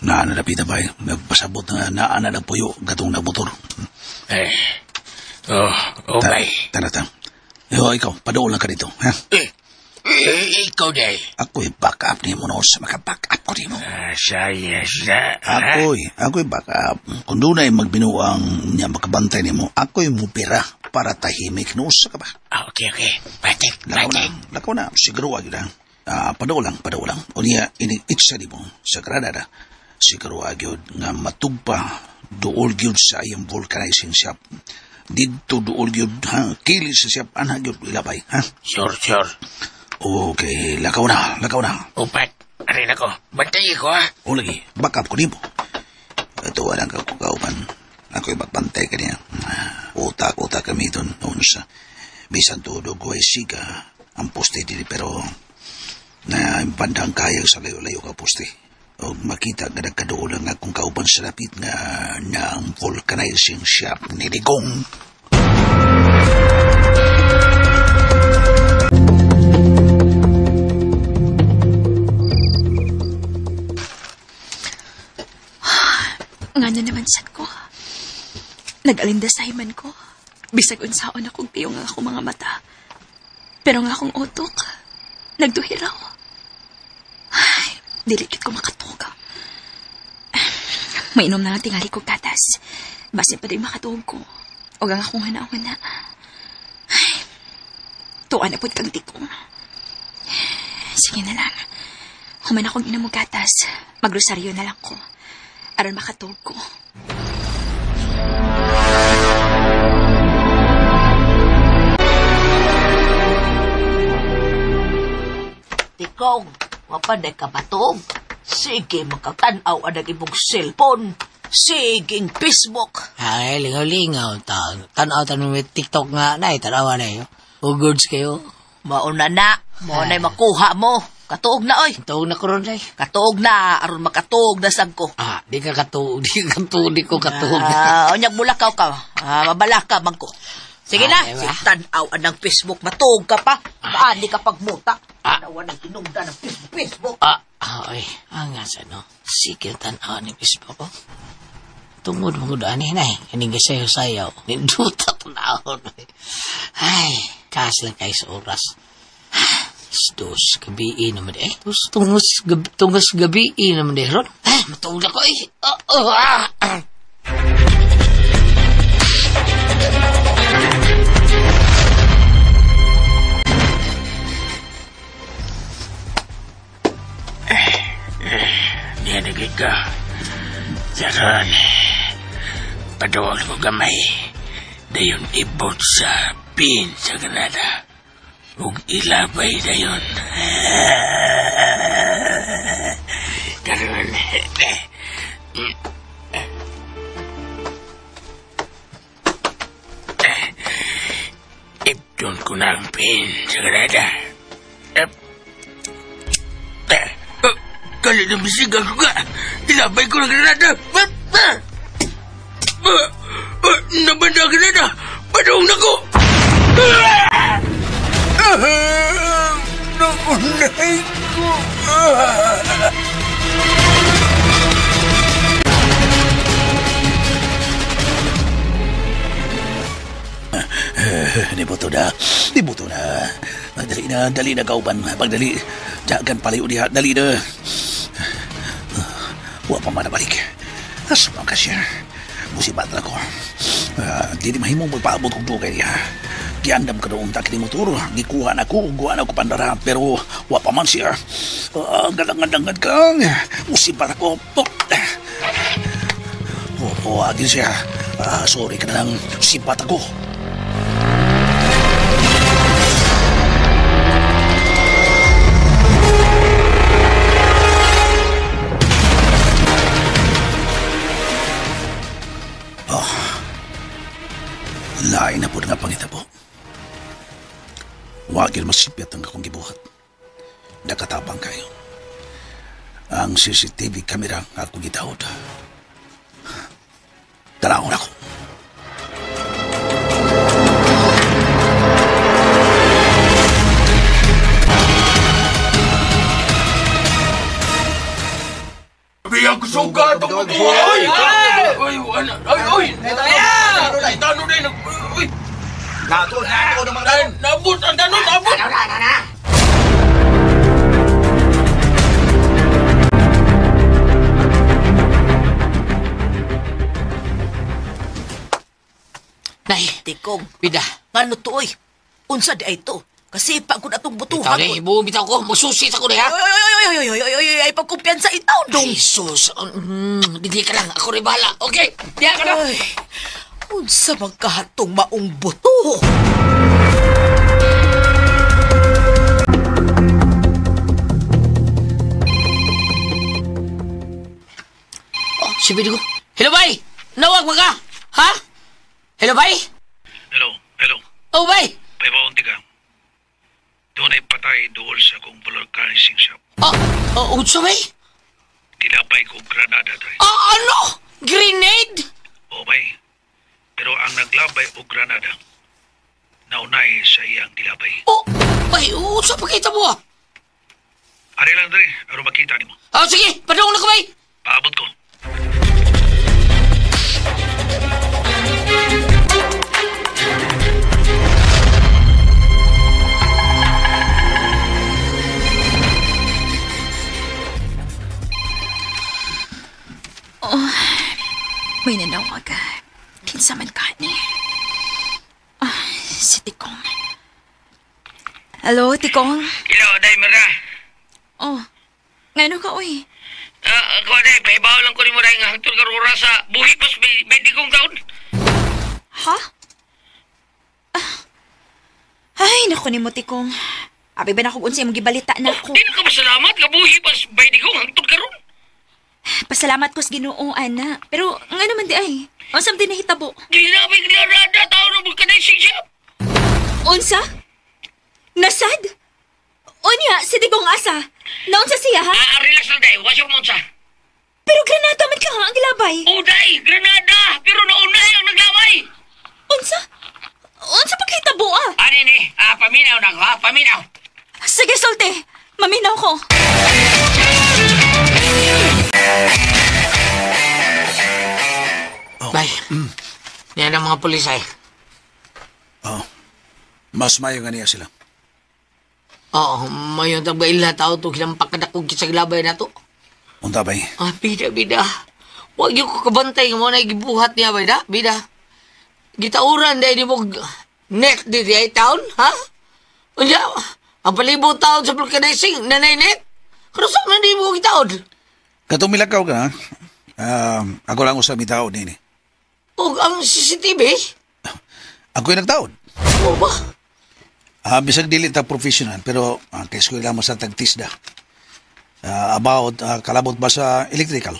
Naa na dapita ba? Nagpasabot na naa na nagpuyo gatong nagmotor. Okay. Tara. Yo, ikaw, padool lang ka dito, ha? Ikaw, day. Ako'y back up ni mo noon sa maka-back up ko ni mo. Saya sa... Ako'y back up. Kung doon ay magbinuang niya makabantay ni mo, ako'y mupira para tahimik noon sa ka ba? Okay. Patik. Lakaw na. Siguro agad na. Padool lang. O niya, ini-itsa ni mo sa Granada. Siguro agad nga matugpa dool gyud sa iyang vulcanizing shop. Dito dool gyud, ha? Kili sa shop, anha gyud ilabay, ha? Sure. Okay, lakaw na. Upat, arin ako. Bantayi ko, ha? O lagi, back up ko nimo. Ito, walang kakukaupan. Ako'y magbantay ka niya. Utak-utak kami doon. Unsa. Bisan tudog ko ay siga ang poste dili, pero na bandang kayag sa layo-layo ka poste. O makita nga nagkadool ang akong kauban sa lapit nga ng vulcanizing shop ni Digong. Nga na naman sad ko. Nag-alindasay man ko. Bisag unsaon akong piyong ang akong mga mata. Pero nga akong utok, nagduhiraw. Ay, dili gid ko makatuog. Mainom na nga tingali kog tatas. Basin pa din makatuog ko. O ang akong hanaw-hana. Ay, tuwa na pud kang tikong. Sige na lang. Human akong inom og gatas. Magrosaryo na lang ko. Aron makatuog ko. Tikong, wapanay ka batog. Sige, makatanaw ang imong cellphone. Sige, Facebook. Ay, lingaw-lingaw. Tanaw, tanaw, may TikTok nga na. Tanawa na yun. O goods kayo. Mauna na. Mauna makuha mo. Katuog na, oy. Katuog na karon, ay. Katuog na. Aron makatuog na sag ko. Ah, di ka katuog. Di ka katuog. Di ko katuog. Unyag bulakaw ka. Mabalaka man ko. Sige na. Diba? Si tanaw ang Facebook. Matuog ka pa. Maani ka pagmuta. Tanawa ng tinungda ng Facebook. Ay. Ang nga sa no. Sige, tanaw ni Facebook ko. Tungod mo ani na eh. Kaning sayaw-sayaw. Ninduta tanaw. Ay, kas lang kayo sa oras. Dos gabi naman eh. Tungas gabi naman eh. Ron, matulog ako eh. Niyanagay ka. Saran, paduwag ko gamay. Dayon ibot sa pin sa Granada. Ug ilabay dayon. Karon. Ipton ko na ang pin sa Granada. Kali na bisiga ko ka. Ilabay ko ng Granada. Nabanda ang Granada. Padung na ko. Naunay ko. Nibuto na. Nibuto na. Dali na, dali na kauban. Pagdali, jagan palayo diha. Dali na. Wa pa man nabalik. Asa man ka siya? Musibat na ko. Dili mahimong magpaabot kong dugay diha. Giandam ka doon tak ni motor. Gikuha na ko, guha na ko pandara. Pero wa pa man siya. Galangan-dangan kang. Musibat ako. Oo, agil siya. Sorry ka na lang. Sipat ako. Lain na po nga pangitabo. Wagil masipyat ang akong gibuhat. Nakatabang kayo. Ang CCTV camera nga akong gitawod. Tarangon ako. Biyag suga itong buhay! Ay! Ay! Ay! Ay! Tano na yun! Ay! Nabot! Ang tano! Nabot! Nay! Tikong! Bida! Ngano to, oy? Unsa di ay to? Kasi pag kung atong butuhan Itaw ni, bumitaw ko. Magsusit ako na, ha? Oy, oy, oy, oy, oy, oy, oy, ay pagkumpiyansa itaw, dong. Ay, sus. Hindi ka lang. Ako rin bahala. Okay, diya ka na. Ay, unsa magkahatong maong buto. Oh, sabi ko. Hello, bay! Nawag mo ka? Ha? Hello, bay? Hello, hello. Oh, bay! Paibaunti ka. Doon ay patay dool sa akong vulcanizing shop. Ah, unsa bay? Tilapay ko granada dre. Ah, ano? Grenade? O bay. Pero ang naglabay og granada, naunay sa iyang gilabay. Oh, bay, unsa pakita mo ah? Ari lang dre, aron makita nimo. Ah, sige, padung na ko bay. Paabot ko. Oh, may nanawag. Kinsa man ka ni. Ah, si Tikong. Hello, Tikong. Hello, Day Mara. Oh, ngano ka, uy? Ako, Day, pahibaw lang ko ni mo, Day, nga hangtod ka rura sa buhi pas may digong taon. Ha? Ay, naku ni mo, Tikong. Abi ba na kung unsay mong gibalita na ako? Di na ka masalamat, nga buhi pas may digong hangtod ka ron. Pasalamat ko sa Ginoo, ana. Pero nga naman di ay. Unsa man din nahitabo? Di na may granada tao ng vulcanizing shop. Unsa? Nasad? Unya, si Digong asa? Naunsa siya, ha? Ah, relax lang, Day. Wasyo mo unsa. Pero granada man ka ha, ang gilabay. Oh, Day, granada! Pero naunay ang naglabay. Unsa? Unsa pagkahitabo, ah? Ani ni, paminaw na ako, ha? Paminaw. Sige, Solte. Maminaw ko. Oh. Bay, yan ang mga pulis ay. Oh, mas mayo nga niya sila. Oo, mayon tag baila tao to ginampakadakog sa glabay na to. Unta bay? Ah, bida, bida. Huwag yung kakabantay nga mo na gibuhat niya, bida, bida. Gitauran dahil ni mo net di di ay taon, ha? Unya, ang palibot taon sa vulcanizing, nanay net? Pero saan na di mo gitaon? Katong milakaw ka na, ako lang usap mitaon nini. O ang CCTV? Ako'y nagtaon. O ba? Bisag dili ta professional, pero kay eskwela mo sa tagtisda. About, kalabot ba sa electrical?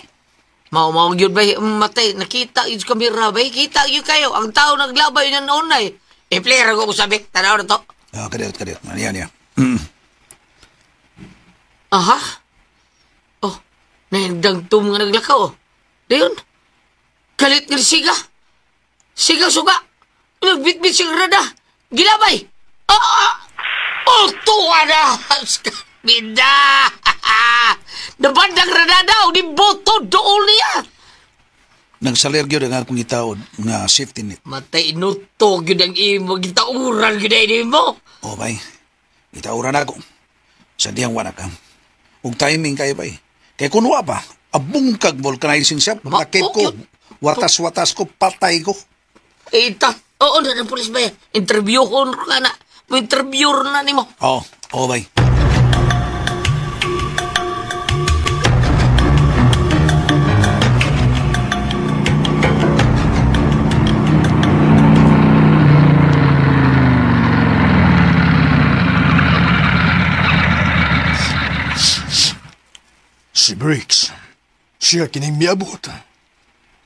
Mao yun ba, matay, nakita yun sa kamera ba, kita yun kayo, ang tao naglabay yun ang unay. E-player ako sabi, tanaw na to. Kadiyot, kadiyot. Yan, yan. Aha. Oh, nahindang tum nga naglakaw. Dayon, galit nga siga. Siga suga. Nagbitbit siyang rada. Gilabay. Oh, tuwa na. Bida. Nabandang rada daw. Di boto doon niya. Nagsalir gyud ang akong gitaod nga safety net. Matay inuto gyud ang imo. Gitauran gyud ang imo. Oh, bay. Gitauran ako. Sa diyang wala ka. Ug timing kayo bay. Kay kunwa pa, abungkag vulcanizing shop. Nakip ko. Watas-watas ko, patay ko. Ita. Oo, na ng pulis ba yan? Interview ko na. Mo-interview na nimo. Oo, oo bay. Si Briggs, siya kining miabot.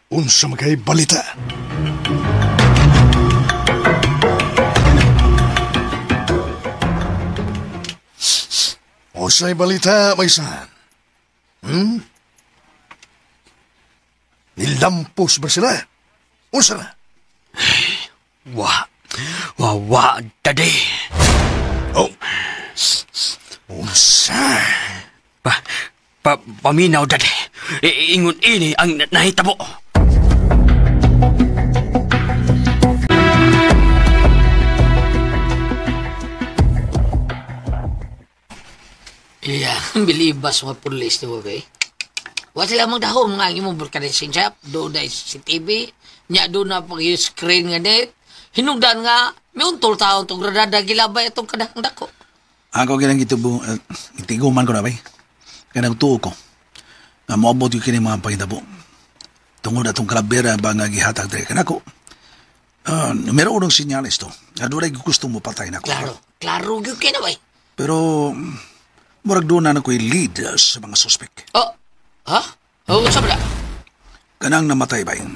Unsa makay balita. Unsay balita, may san? Nilampos ba sila? Unsa na? Wa, wa, wa, daddy. Oh. Unsa? Paminaw, daddy. Ingon ini ang nahitabo. Yeah, bilibas mga pulis ni Bobby. Wa sila magdahom nga imong vulcanizing shop. Doon na CCTV. Nya doon na pag-screen nga net. Hinugdan nga, may untol taon itong granada gilabay itong kadakang dako. Ako ginang gitubo, itiguman ko na bay. Kaya nagtuo ko. Nga moabot yung kini mga pangitabo. Tungod atong kalabera ba nga gihatag diri kanako. Numero unong sinyales to. Adunay gusto mo patay nako. Klaro, klaro gyud kay na bay. Pero murag doon na ako'y lead sa mga suspek. Oh, ha? Oh, unsa ba? Kanang namatay ba yun?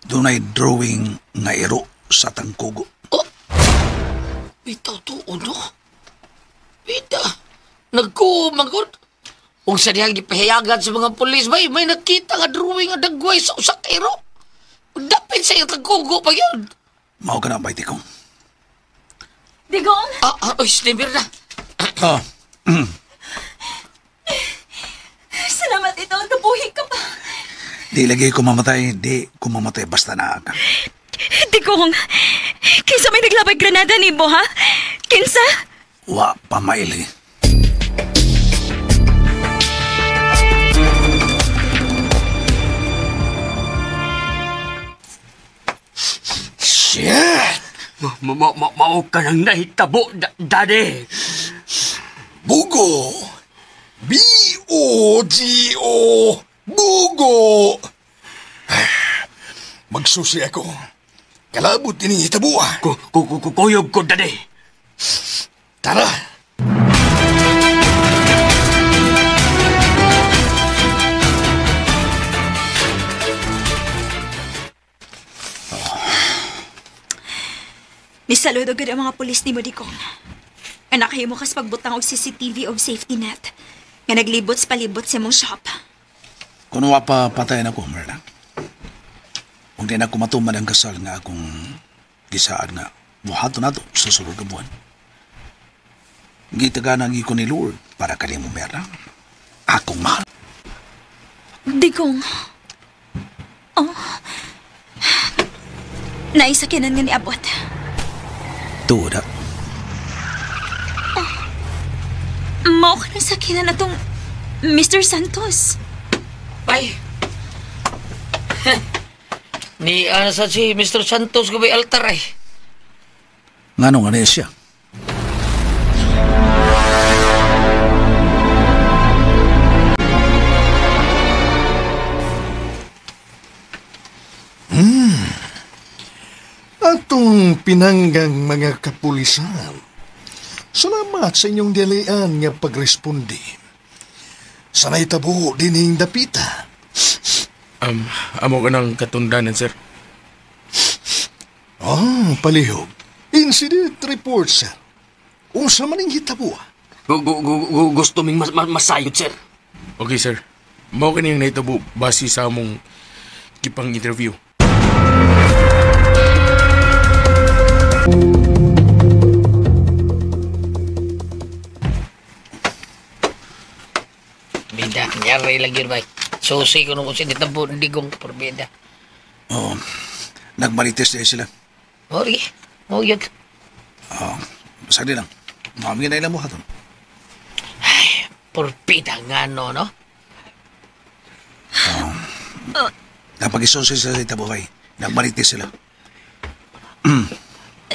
Doon ay drawing nga iro sa tangkugo. Oh! Bitaw tuon, no? Bita! Nagkumagod! Ug sa dihang gipahayagan sa mga pulis, bay, may nakita nga drawing nga dagway sa usa ka iro. Dapit sa iyang tangkugo pa yun. Mao ka na, bay, Tikong. Digong! Oy, sniper na. Ah. Salamat ito. Nabuhi ka pa. Di lagi ko mamatay. Di ko mamatay basta naa ka. Digong, kinsa may naglabay granada nimo, ha? Kinsa? Wa pa maili. Shit! Mao ka nang nahitabo, daddy. Bugo! B-O-G-O! Bugo! Magsusi ako. Kalabot ini hitabua. Kuyog ko, daddy. Tara! Nisaludo gud ang mga pulis nimo, Digong. Anak kayo mo kas pagbutang og CCTV og safety net. Nga naglibot sa palibot sa mong shop. Kung wa pa patayan ako, Merla. Kung di na ako matuman ang kasal nga akong gisaad nga buhaton na to sa sulod ka buwan. Gitaganan ko ni Lord para kanimo, Merla. Akong mahal. Digong. Oh. Naisakinan nga ni Abot. Tuod, ha? Oh. Mao ka ng sakinan atong Mr. Santos. Bay. Ni ana sa si Mr. Santos gubay altar ay. Ngano nga niya siya? Atong pinanggang mga kapulisan. Salamat sa inyong dalian nga pagresponde. Sanay tabo dining dapita. Amo ka ng katundanan, sir. Ah, palihog. Incident report, sir. Unsa man ning hitabo? Gusto ming masayod, sir. Okay, sir. Mao kini ang nahitabo base sa among gipang interview. Bida, nyari lagi bay. Susi ko nung kung sinitabo digong por bida. Oh, nagmarites na sila. Oh, sige. Oh, yun. Oh, sagli lang. Mami na ilang buhaton. Ay, porpida nga no, no? Oh. Napag-isunsi sila sa itabo, bay. Nagmarites sila.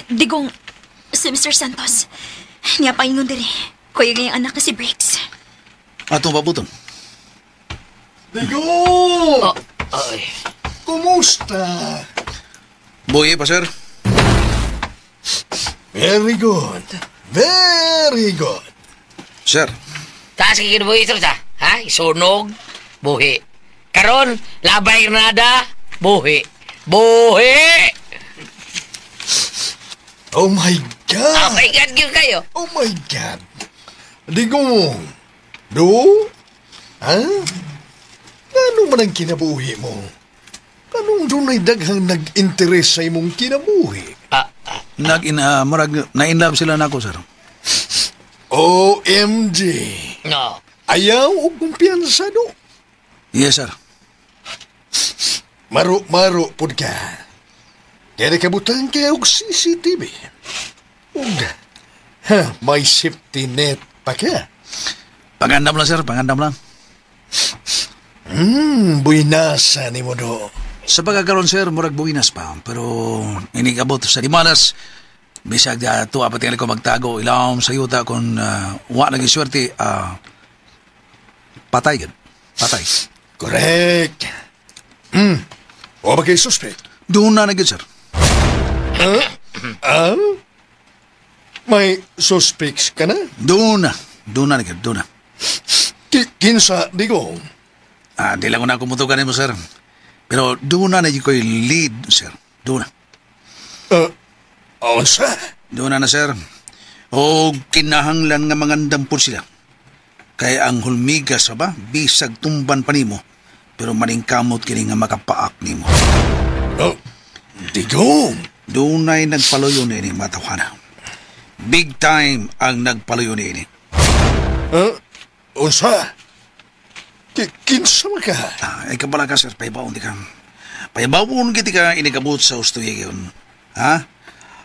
Digong, si Mr. Santos. Niya paingon diri. Kuya ngayong anak ka si Briggs. Atong pabuton. Digong! Oh, ay. Kumusta? Buhi pa, sir. Very good. Very good. Sir. Taas kay kinabuhi, sir, sa? Ha? Isunog, buhi. Karon, labay nada, buhi. Buhi! Oh my God! Oh my God, yun kayo. Oh my God. Digong, do? Ha? Ano man ang kinabuhi mo? Anong dunay daghang nag-interes sa imong kinabuhi? Murag, na-inlove sila nako, sir. OMG! No. Ayaw o kumpiyansa, do? Yes, sir. Maro-maro pod ka. Kaya nakabutang kaya og CCTV. Ug, ha, may safety net pa ka. Pangandam lang, sir. Pangandam lang. Buinasa ni mo do. Sa pagkakaroon, sir, murag buinas pa. Pero inigabot sa Limanas, bisag tuwa pa tingali ko magtago, ilawom sa yuta kung wa naging swerte, patay gud. Patay. Correct. O ba kay suspect? Doon na na gud, sir. Ah? May suspects ka na? Doon na. Doon na gud, doon na. Kinsa, digong? Di lang ko na kumutukan mo, sir. Pero doon na na yung ko'y lead, sir. Doon na. Unsa? Doon na na, sir. O kinahanglan nga mangandam po sila. Kaya ang hulmiga sa ba, bisag tumban pa nimo, pero maningkamot kini nga makapaak nimo. Oh, digong! Doon na'y nagpaluyo ni ini, matawhana. Big time ang nagpaluyo ni ini. Unsa? Kinsa man ka? Ay kabala ka, sir. Paibaon di ka. Paibaon kiti ka inigabot sa usto yun. Ha?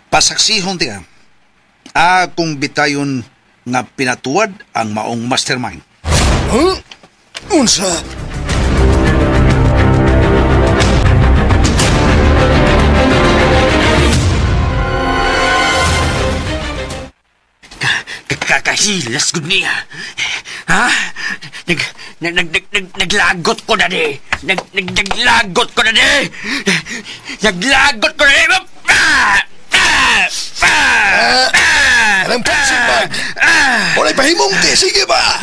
Pasaksihon ti ka. Akong bitayon nga pinatuwad ang maong mastermind. Huh? Unsa? Kakahilas gud niya. Ha? Naglagot ko na di. Naglagot ko na di. Naglagot ko na di. Anong punching bag? Wala'y pahimong ti. Sige ba?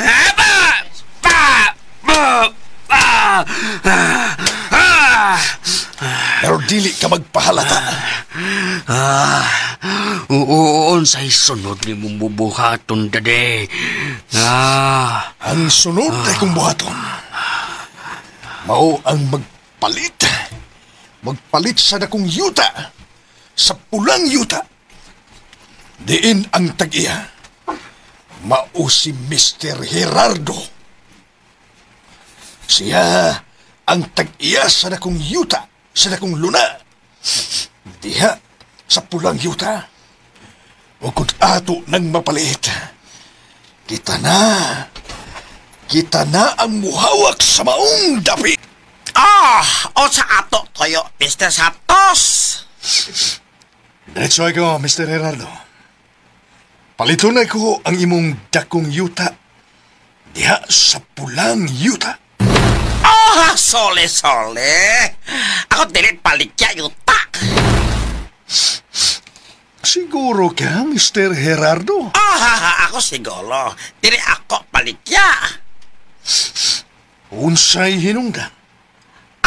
Pero dili ka magpahalata. Oo, unsay sunod ni mong bubuhaton, dade. Ang sunod ay kong buhaton. Mao ang magpalit. Magpalit sa dakong yuta. Sa pulang yuta. Diin ang tag-iya. Mao si Mr. Gerardo. Siya ang tag-iya sa dakong yuta, sa dakong luna. Diha sa pulang yuta. O kung ato nang mapalit. Kita na. Kita na ang muhawak sa maong dapi. Ah, o sa ato toyo, Mr. Santos. Diretso ko, Mr. Gerardo. Palito na ko ang imong dakong yuta diha sa pulang yuta. Ah, sole, sole. Ako dili palikya yuta. Siguro ka, Mr. Gerardo? Ah, ako siguro. Dili ako palikya. Unsay hinungdan?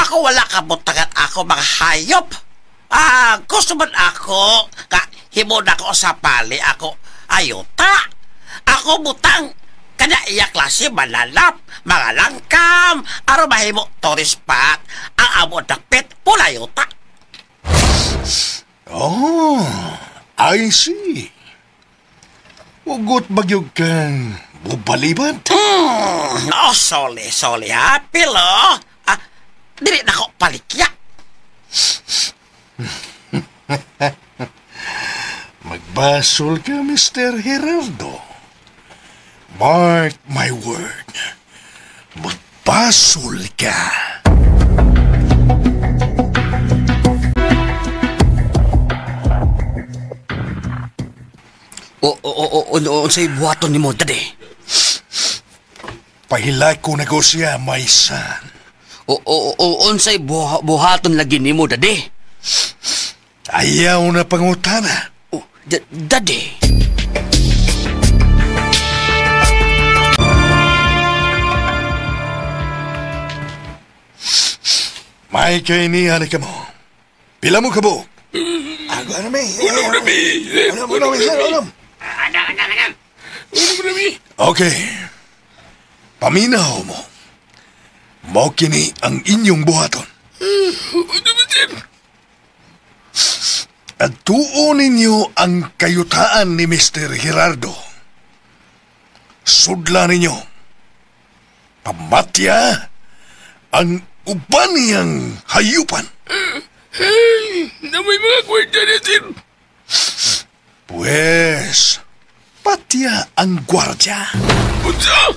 Ako wala kabutangan ako mga hayop. Ah, gusto man ako ka himo na ko sa pali ako ayuta. Ako butang kada iya klase malalap, mga langkam, aron mahimo tourist spot, ang amo dapit pula yuta. Oh, I see. Ugot bagyog kang bubalibat? Oh, sole, sole, ha? Pilo, ah, dili na ko palikya. Magbasol ka, Mr. Gerardo. Mark my word. Magbasol ka. O, unsay buhaton nimo, Daddy? Pahilay ko negosya, my son. O, unsay buhaton lagi nimo, Daddy? Ayaw na pangutana. Oh, Daddy. May kainihan ka mo. Pila mo kabuk? Ako na mi. Unom na mi. Unom na mi, sir. Unom. Anam. Unom na mi. Okay. Paminaw mo. Mao kini ang inyong buhaton. Unom na, sir. At tuon ninyo ang kayutaan ni Mr. Gerardo. Sudla ninyo. Pamatya ang uban niyang hayupan. Hey, na may mga gwardiya na, sir. Pues, patya ang gwardiya. Unsa?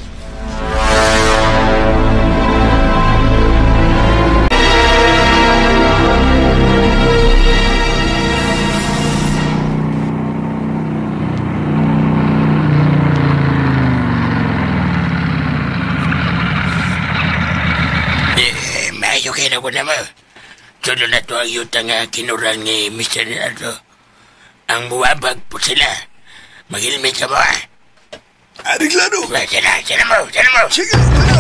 Mayo kayo na ko naman. Tulo na to ang yuta nga kinurang ni Mr. Gerardo. Ang buwabag po sila. Maghilmit ka ba? Ariglado! Sila, sila mo, sila mo! Sige, sila!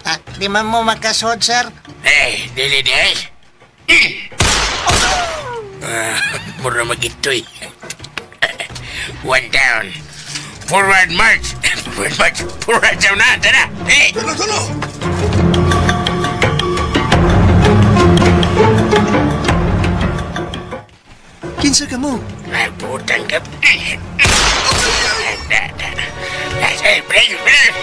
Ah, di man mo makasod, sir? Eh, dili di ay. Mura magitoy. One down. Forward march. Forward march. Forward down na. Tara. Hey! Tulo, tulo! Kinsa ka mo? Ay, putang ka. Hey, break, break.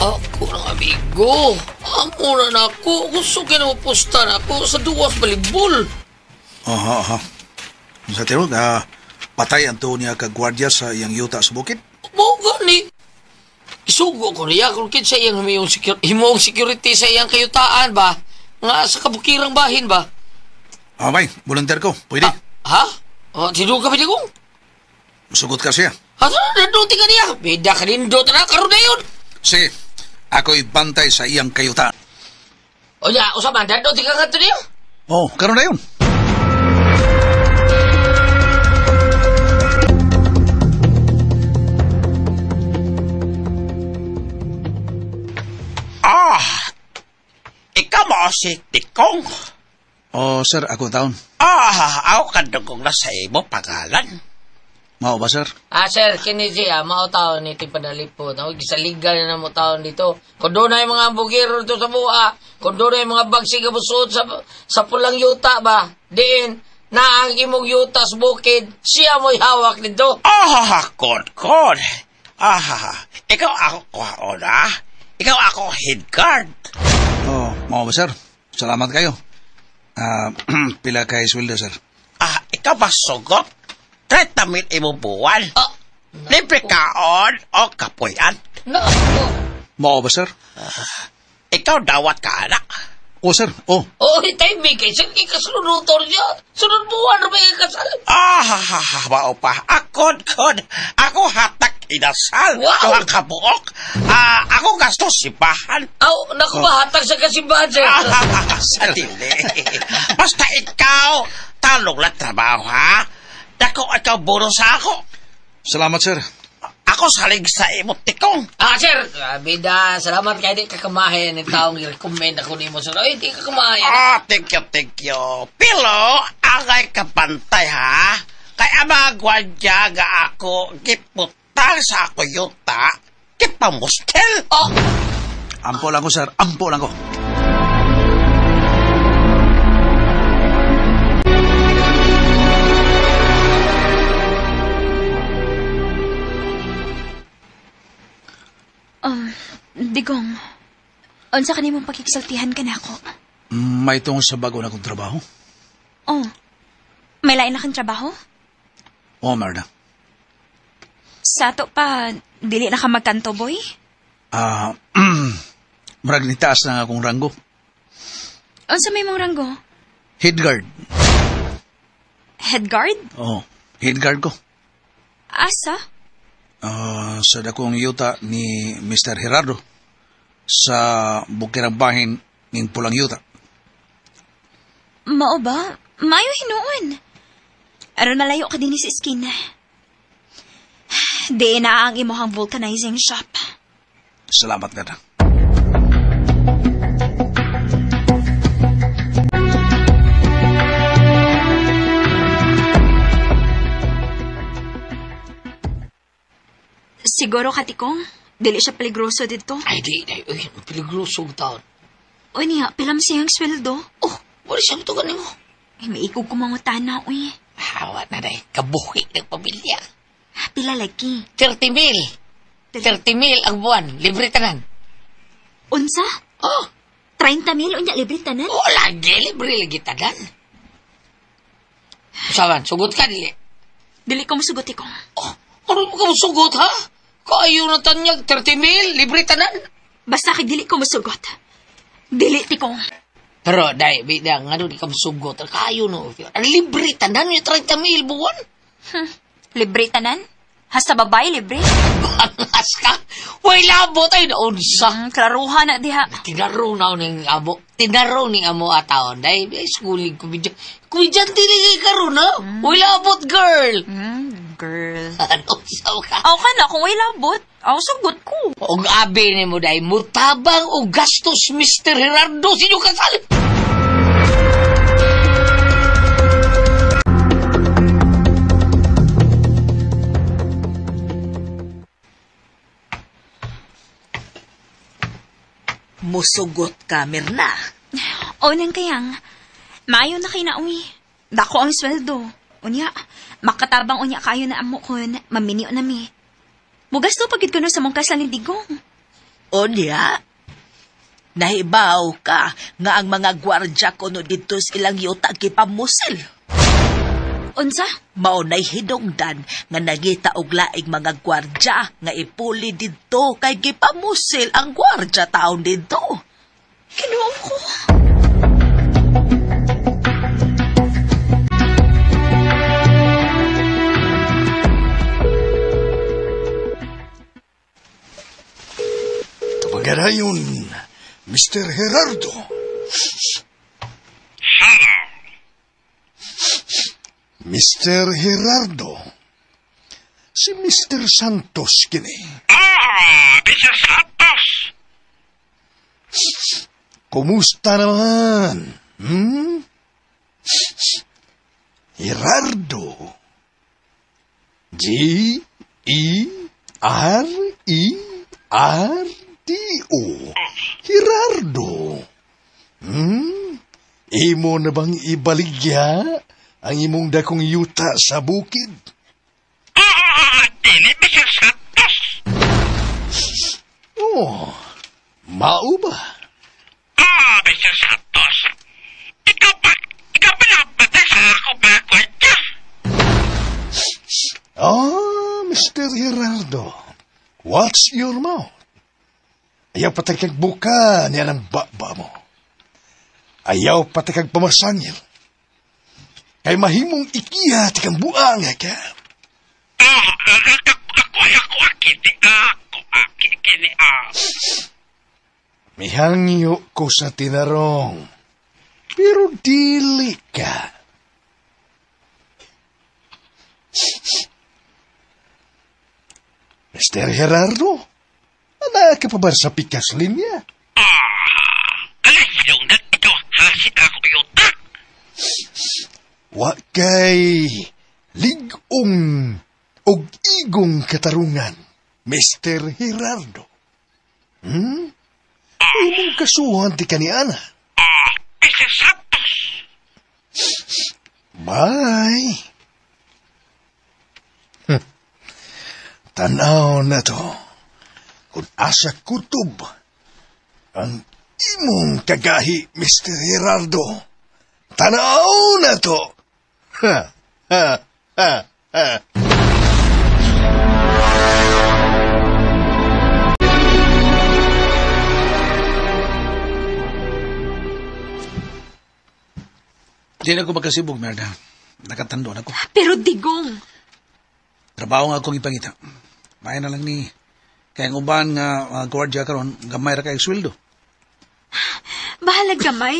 Ako ng amigo. Amo na nako. Gusto ka na mapusta na ako sa duwas balibol. Aha, aha. Sa tinud, patay ang tuon niya kagwardya sa iyang yuta sa bukid. Mo gani. Isugo ko niya kung kinsa iyang himong security sa iyang kayutaan ba? Nga sa kabukirang bahin ba? May, volunteer ko. Pwede. Ha? Oh, tinuod ka ba kong? Musugot ka siya. Ha, nanduti ka niya. Bida ka nindot na karon na yun. Sige, ako'y bantay sa iyang kayutaan. O ya, usapan, nanduti ka nga niya. Oh, karon na yun. Ah, ikaw mo si Tikong. Oh, sir, ako taon. Ah, ako kadugong na sa imo pangalan. Mao ba, sir? Ah, sir, kini siya, mao taon ni Tipadalipod. Ako, gisaligan na mo taon dito. Kung doon na yung mga bugiro dito sa buha, kung doon na yung mga bagsig abusod sa pulang yuta ba, diin, Na ang imong yutas bukid, siya mo'y hawak nito. Ah, kod. Ah, ikaw ako kuhaon, ah. Ikaw ako head guard. Oh, mao ba, sir? Salamat kayo. Pila kay sweldo, sir? Ah, ikaw ba sugot? 30,000 imong buwan. Libre kaon o kapuyan. No. Mao ba, sir? Ikaw dawat ka, anak. Oh, sir. Oh. Oh, timing kay sir. Ikasunod niya. Sunod buwan na ba ikasal? Ah, mao pa. Akod, kod. Ako hatak inasal. Wow. Tuwang kabuok. Ako gasto simbahan. Aw, naku ba, hatag sa kasimbahan, sir? Sa dili. Basta ikaw, talong lang trabaho, ha? Dako, ikaw buro sa ako. Salamat, sir. Ako salig sa imong tikong. Ah, sir. Bida, salamat kay di kakamahin ng taong i-recommend ako nimo, sir. Ay, di kakamahin. Ah, thank you, thank you. Pero, angay kapantay, ha? Kaya mga gwardya nga ako giputang sa ako yuta, gipamustel. Oh! Ampo lang ko, sir. Ampo lang ko. Digong, unsa kanimong pakiksaltihan ka na ako? May tungod sa bago na akong trabaho. Oh, may lain na kang trabaho? Oh, Marna. Sa ato pa, dili na ka magkanto, boy? Murag nitaas na akong ranggo. Unsa may mong ranggo? Head guard. Head guard? Oh, head guard ko. Asa? Sa dakong yuta ni Mr. Gerardo sa bukirang bahin ning Pulang Yuta. Mao ba? Mayo hinuon. Aron malayo ka din sa eskina. Di na ang imuhang vulcanizing shop. Salamat, Gata. Siguro, Katikong, dili siya peligroso dito. Ay, di, ay, uy, peligroso ang taon. Uy, niya, pilam siyang sweldo. Oh, wala siyang tugan mo. Ay, maikog kumangutana, uy. Hawa na, day, kabuhi ng pamilya. Pila lagi? 30,000. 30,000 ang buwan, libre tanan. Unsa? Oh. 30,000, unya, libre tanan? Oh, lagi, libre lagi tanan. Usawan, sugot ka, dili? Dili ko musugot, ikong. Oh, ano mo ka musugot, ha? Kayo na tanyag, 30,000, libre tanan. Basta kay dili ko musugot. Dili, tikong. Pero, day, bida, nga doon di ka musugot. Kayo no, libre tanan, yung 30,000 buwan. Libre tanan? Hasta babae, libre? Bangas ka? Way labo tayo na unsa. Klaruha na diha. Tinaro na ning amo. Tinaro ning amo ataon. Day, schooling ko bidya. Kubidyan dili kay karon na. Way labot, girl. Girl. Ano sa ka? Aw ka na, kung way labot, aw sugot ko. Og abi ni mo, day, mutabang og gastos Mr. Gerardo sa inyong kasal. Musugot ka, Mirna. O, nang kayang, maayo na kay nauwi. Dako ang sweldo. Unya, makatabang unya kayo na amo kon, maminyo na mi. Mugasto pagid kuno sa mong kasal ni Digong. Unya, nahibaw ka nga ang mga gwardya kuno dito sa ilang yuta gipamusil. Unsa? Mao na'y hinungdan nga nangita og laing mga gwardya nga ipuli didto kay gipamusil ang gwardya taon didto. Kinuo ko. Tabagarayon, Mr. Gerardo. Mr. Gerardo. Si Mr. Santos kini. Ah, Mr. Santos. Kumusta naman? Gerardo. G-E-R-E-R-D-O. Gerardo. Imo na bang ibaligya Ang imong dakong yuta sa bukid. Dili, Mr. Santos. Oh, mao ba? Mr. Santos. Ikaw pa napatay sa ako mga kwenta. Mr. Gerardo, watch your mouth. Ayaw patay kag buka niya ng baba mo. Ayaw patay kag pamasangil. Kay mahimong ikiha ti kang buang ka. Ako, kini. Mihangyo ko sa tinarong, pero dili ka. Mr. Gerardo, ana ka pa ba sa pikas linya? Alay, hinungdan ikaw, hasit ako yuta. Wa kay ligong og igong katarungan, Mr. Gerardo. Imong kasuhan ti kaniana. Mr. Santos. Bye. Tanaw na to. Kung asa kutob ang imong kagahi, Mr. Gerardo. Tanaw na to. Ha, ha, ha, ha. Di na ko magkasibog, Merda. Nakatando na ko. Pero Digong, Trabaho nga akong ipangita. May na lang ni. Kaya ang uban nga gwardiya karon gamay ra kay sweldo. Bahalag gamay.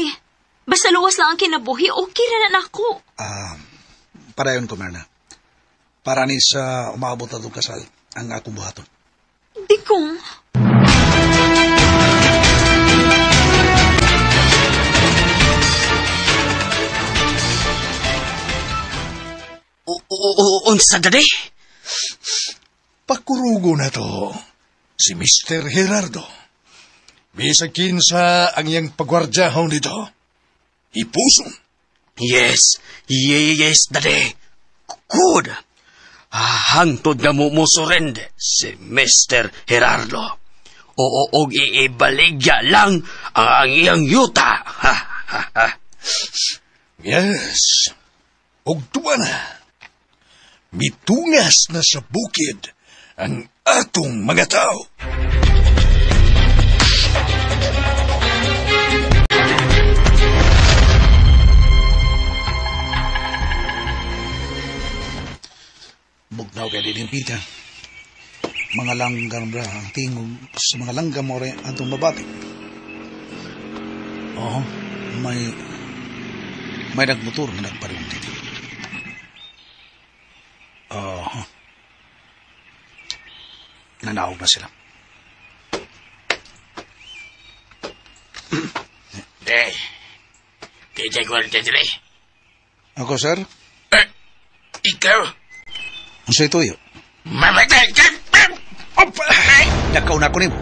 Basta luwas lang ang kinabuhi, okay ra na nako. Parayon ko, Merna. Para ni sa umaabot na itong kasal, ang akong buhaton. Digong. Unsa dali? Pakurugo na to si Mr. Gerardo. Bisag kinsa ang iyang pagwardyahon dito. Ipuson. Yes, yes, dali. Good. Hangtod nga mo musurende si Mr. Gerardo. Oo, og iibaligya lang ang iyang yuta. Ha, ha, ha. Yes. Og tuwa na. Mitungas na sa bukid ang atong mga tao. Bugnaw kay din pita. Mga langgam ra ang tingog sa mga langgam mo rin atong mabati. Oo, may nagmotor na nagparong dito. Oo. Nanawag na sila. Eh, kaya ko dre. Ako, sir? Ikaw? Ang sa'yo tuyo? Mamatay ka! Nakauna ko nimo.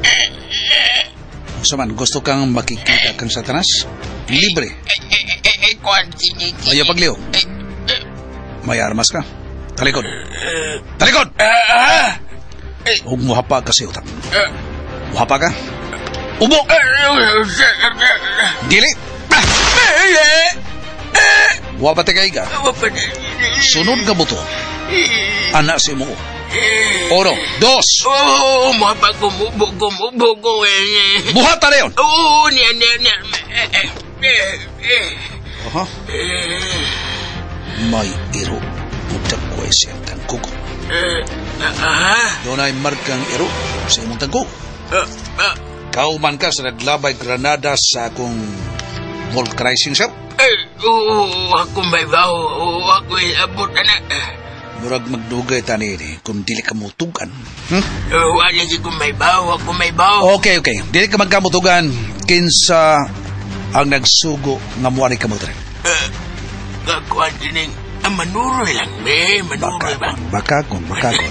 Unsa man, gusto kang makikita kang Satanas? Libre. Ayaw pagliw. May armas ka. Talikod. Talikod! Huwag mo hapa kasi utak. Muhapa ka? Ubo! Dili! Wa pa kay ka. Sunod ka buto. Anak si mo. Oro, dos. Oo, muhapa gumubo, gumubo. Buhat na yun! Oo, niya, niya, niya. Aha. May iro. Utak ko ay siyang tangkog. Doon ay markang iro sa imong tangkog. Kauman ka sa naglabay granada sa akong vulcanizing shop. Oo, ako may baho. Oo, ako abot na. Murag magdugay tani ni kung dili ka mutugan. Wala lagi kung may baho, ako may baho. Okay, okay. Dili ka magkamutugan kinsa ang nagsugo nga muani ka mo dre. Kakuan din ang manuroy lang, me. Manuroy ba? Bakakon, bakakon.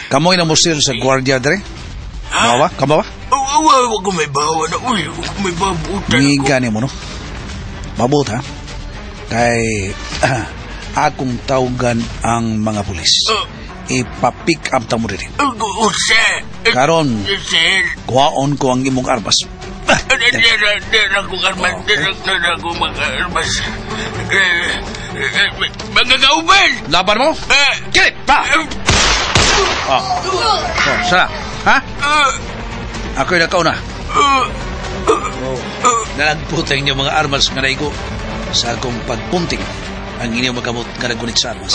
Kamoy na musil sa gwardiya dre? Kamawa? Kamawa? Oo, ako may baho na. Uy, ako may baho. Ngiga ni mo, no? Mabot, ha? Kay akong tawgan ang mga pulis. Ipa-pick up ta mo diri. Unsa? Karon, Sir. kuhaon ko ang imong armas. Dira ko armas. Dira ko mga armas. Mga kauban! Laban mo? Kili! Pa! Oh. Oh, sara. Ha? Ako'y nakauna. Nalagput ang inyong mga armas nga naigo sa akong pagpunting ang inyong magamot nga nagunit sa armas.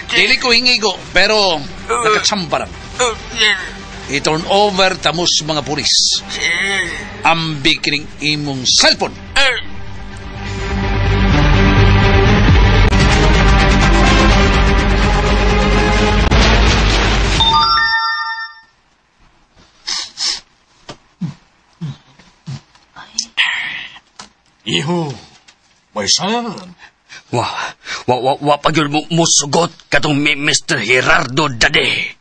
Dili ko hingigo, pero nakatsamba lang. I-turn over tamos mga pulis. Ambi kining imong cellphone. Iho, may son. Wa, wa, wa, wa pa gyud mo musugot katong Mr. Gerardo Dade.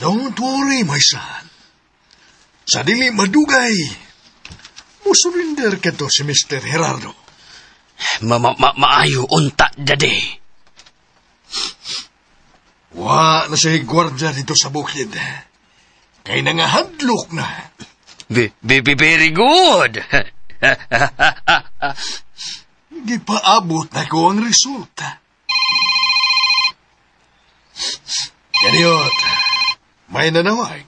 Don't worry, my son. Sa dili madugay, musurrender ka to si Mr. Gerardo. Maayo unta, Dade. Wa na siya gwardya dito sa bukid. Kay nangahadlok na. Very good. Gipaabot na ko ang resulta. Ganiyot, may nanawag.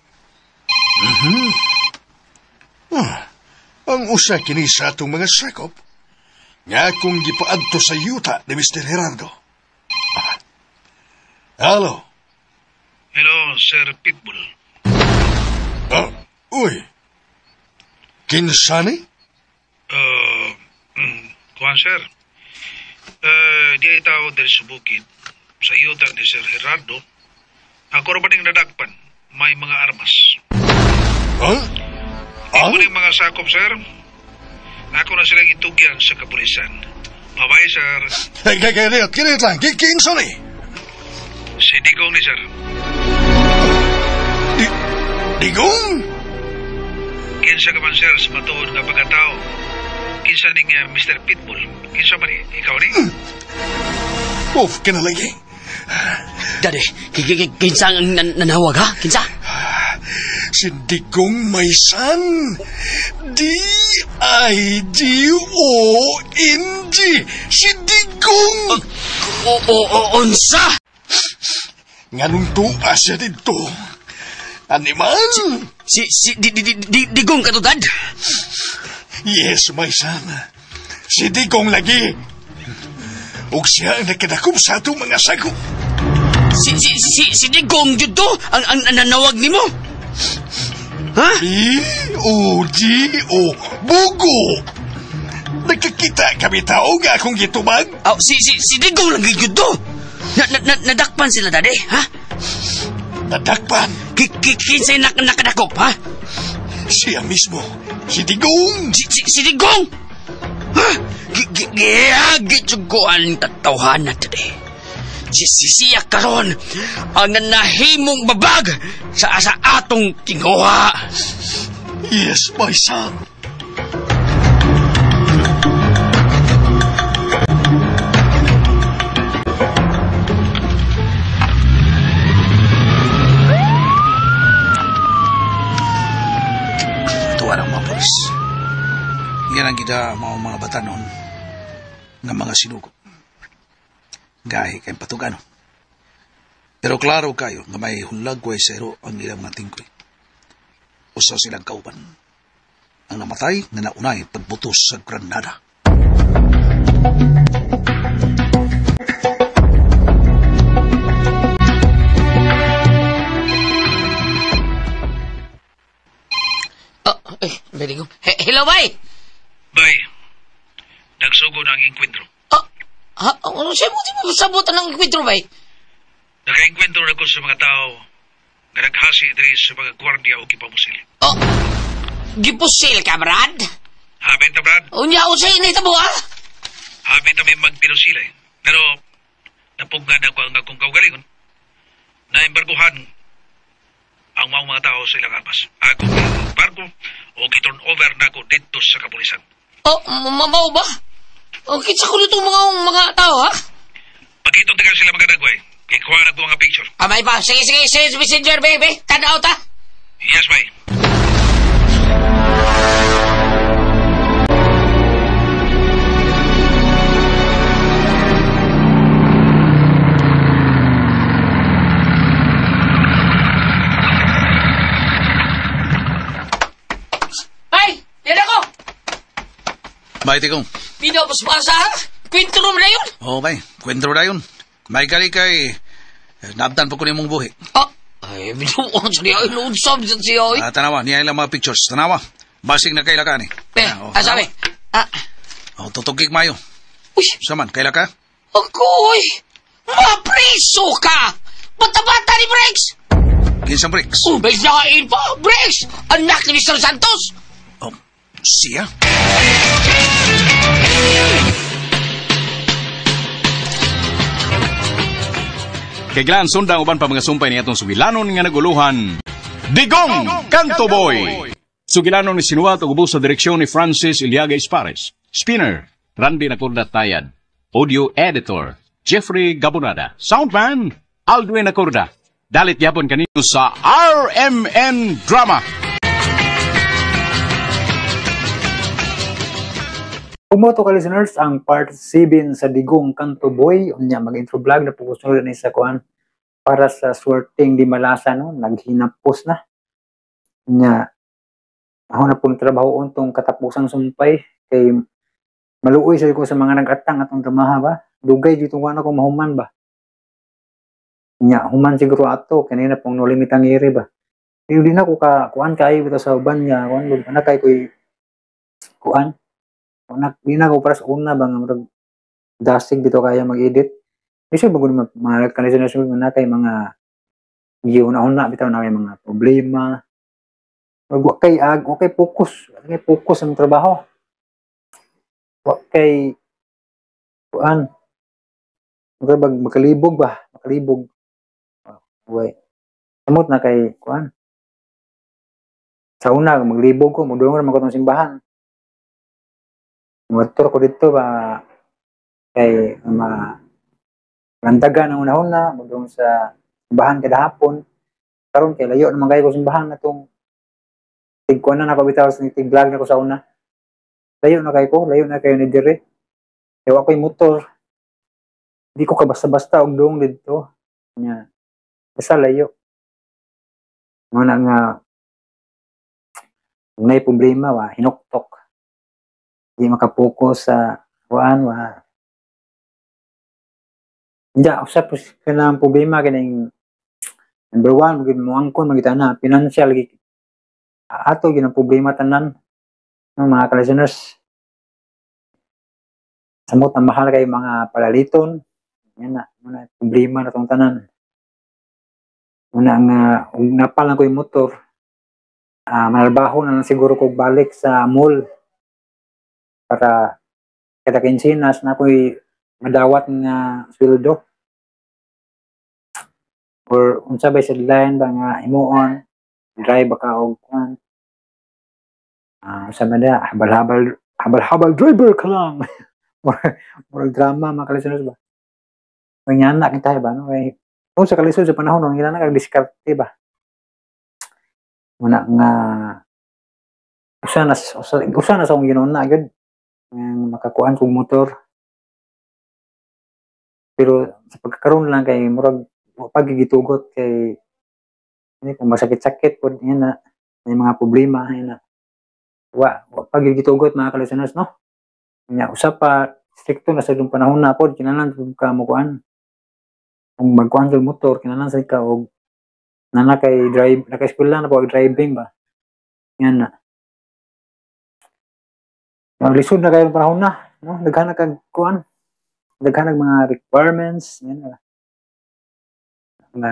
Mm-hmm. Ang usa kini sa atong mga sakop, nga akong gipaadto sa yuta ni Mr. Gerardo. Hello. Hello, Sir Pitbull. Uy. Kinsa ni? Kuan, sir. Di ay tao diri sa bukid, sa yuta ni Sir Gerardo. Ako ra ba ning nadagpan, may mga armas. Huh? Imo ning mga sakop, sir. Ako na silang itugyan sa kapulisan. Bye-bye, sir. Hey, kinit lang. Kinsa ni? Si Digong ni, sir. Digong? Kinsa ka man, sir, sa matuod nga pagkatao. Kinsa ning Mr. Pitbull? Kinsa man ni? Ikaw ni? Off ka na lagi. Dade, kinsa ang nanawag, ha? Kinsa? Si Digong Maysan. D-I-G-O-N-G. Si Digong! Unsa? Nganong tuwa siya dito? Animal? Si Digong ka to, Dad? Yes, my son. Si Digong lagi. Ug siya ang nakadakop sa atong mga sakop. Si Digong jud to ang nanawag nimo? Ha? B-O-G-O. Bugo. Nakakita kami tao nga akong gitubag. Oh, si Digong lagi jud to. Nadakpan sila, Daddy, ha? Nadakpan? Kinsay nakadakop, ha? Siya mismo. Si Digong! Si Digong! Ha? Gihagi ko ang tatawhan na today. Si siya karon ang nanahimong babag sa atong tinguha. Yes, my son. Tuwa ng mga polis. Yan ang kita mga batanon ng mga sinugo. Gahi kay patugano. Pero klaro kayo nga may hulagway sa ero ang ilang mga tingkoy. Usa silang kauban. Ang namatay nga naunay pagbutos sa granada. Very good. Hello, bay! Bay, nagsugo na ang enkwentro. Ha? Ano siya mo di mo sabutan ng enkwentro, bay? Nakaengkwentro na ko sa mga tao nga naghasi diri sa mga gwardiya o gipamusil. Oh, gipusil ka, Brad? Haben ta, Brad. Unya, usay na itabo, ha? Haben ta may magpinusil, eh. Pero, napugnan ako ang akong kaugalingon. Naimbarguhan ang mga tao sa ilang armas. Ako, barko, o giturn over na ako dito sa kapulisan. Oh, mamaw ba? O, kitsa ko nitong mga tao, ha? Pakita tagal sila mga dagway. Kay kuha na ko mga picture. Amay pa. Sige, sige, sige, messenger, baby. Tanaw ta. Yes, bay. Ay, yan ako. Bay, Tigong. Bida, pasmasa, ha? Kwento room na yun. Oo, bay. Kwento na yun. May kali kay naabtan pa ko nimong buhi. Ah, ay, binuon sa niya. Ay, lunsab sa siya, oy. Ah, tanawa, niya ilang mga pictures. Tanawa. Basig na kaila ka ni. Eh, sabi. Ah. Oh, tutugig mayo. Uy. Saman, kaila ka? Ako, oy. Mapriso ka! Bata-bata ni Briggs! Kinsang Briggs? Oh, may nakain pa! Briggs! Anak ni Mr. Santos! Oh, siya? Kay Glan, sundang uban pa mga sumpay ni atong sugilanon nga naguluhan. Digong Kanto Boy! Sugilanon ni sinuwat ug ubos sa direksyon ni Francis Iliaga Espares. Spinner, Randy Nacorda Tayad. Audio Editor, Jeffrey Gabonada. Soundman, Aldwin Nacorda. Dalit yapon kanino sa RMN Drama. Kumoto ka listeners, ang part 7 sa Digong Kanto Boy. Unya mag-intro vlog na pupusunod na sa kuan para sa swerteng di malasa, no? Naghinapos na. Unya ako na pong trabaho untong katapusang sumpay kay maluoy sa ko sa mga nag-atang atong dramaha ba. Dugay dito kuan ako mahuman ba. Unya human siguro ato kanina pong no limitang iri ba. Pero di na ko ka kuan kayo bitaw sa uban nga kuan ana kay koy kuan. Anak, di na ako para sa una ba nga murag dasig dito kaya mag-edit. Di siya bago naman mga kanisa na siya na kay mga giuna-una bitaw na kay mga problema. Mag wa kay ag, wa kay focus, wa kay focus ang trabaho. Wa kay kuan. Murag bag makalibog ba, makalibog. Way. Samot na kay kuan. Sa una maglibog ko, modungan man ko tong simbahan. Motor ko dito ba kay ma lantagan ang una-una modung sa simbahan kada hapon. Karon kay layo naman kayo ko simbahan atong tigkuan na nako bitaw sa tig-vlog na ko sa una. Layo na kayo ko, layo na kayo ni dire. Kay wa koy motor. Di ko ka basta-basta og duong didto. Nya basta layo. Mo na nga nay problema wa hinuktok. Di makapokus sa kuan wa. Hindi, usap po kanang problema kining number 1 magid mo angkon magita na financial gi ato gyud ang problema tanan ng mga ka-listeners. Samot ang mahal kay mga palaliton. Yan na, muna problema na tong tanan. Muna nga ug napal lang ko yung motor. Manarbaho na lang siguro kog balik sa mall para kada kinsinas na ako'y madawat nga sweldo or unsa bay sideline ba nga himuon drive ba ka og kuan, unsa man da habal-habal habal-habal driver ka lang. Murag drama mga ka-listeners ba. May ngana kita ba no kay kung sa kalisod sa panahon no ngana kag diskarte ba. Muna nga usa na sa akong ginoon na gyud nga makakuan kog motor. Pero sa pagkakaroon lang kay murag wa pa gitugot kay ini kung masakit-sakit pod yan na may mga problema yan na wa pa gitugot mga ka-listeners no. Nya usa pa strikto na sa dung panahon na pod kinahanglan ka mokuan kung magkuan kag motor kinahanglan sad ka og nana kay drive naka-eskwela na po og driving ba yan na. Lisod na kayo panahon na, no? Daghan na kag kuan. Daghan nag mga requirements, yan na. Na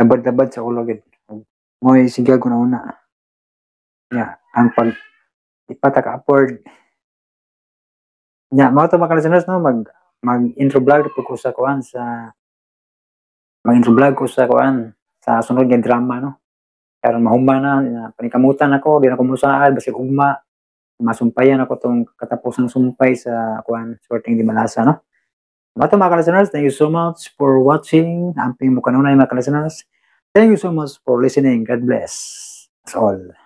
labad-labad sa ulo gid. Moy sige ko na una. Ya, ang pag ipataka afford. Nya, mao to mga listeners no, mag intro vlog po ko sa kuan sa mag intro vlog ko sa kuan sa sunod nga drama no. Karon mahuma na, panikamutan ako, di na ko musaad, basig ugma. Masumpayan ako tong katapusang sumpay sa kuan, Swerteng Di Malasa, no? Mato, mga listeners, thank you so much for watching. Amping mo kanunay, mga listeners. Thank you so much for listening. God bless us all.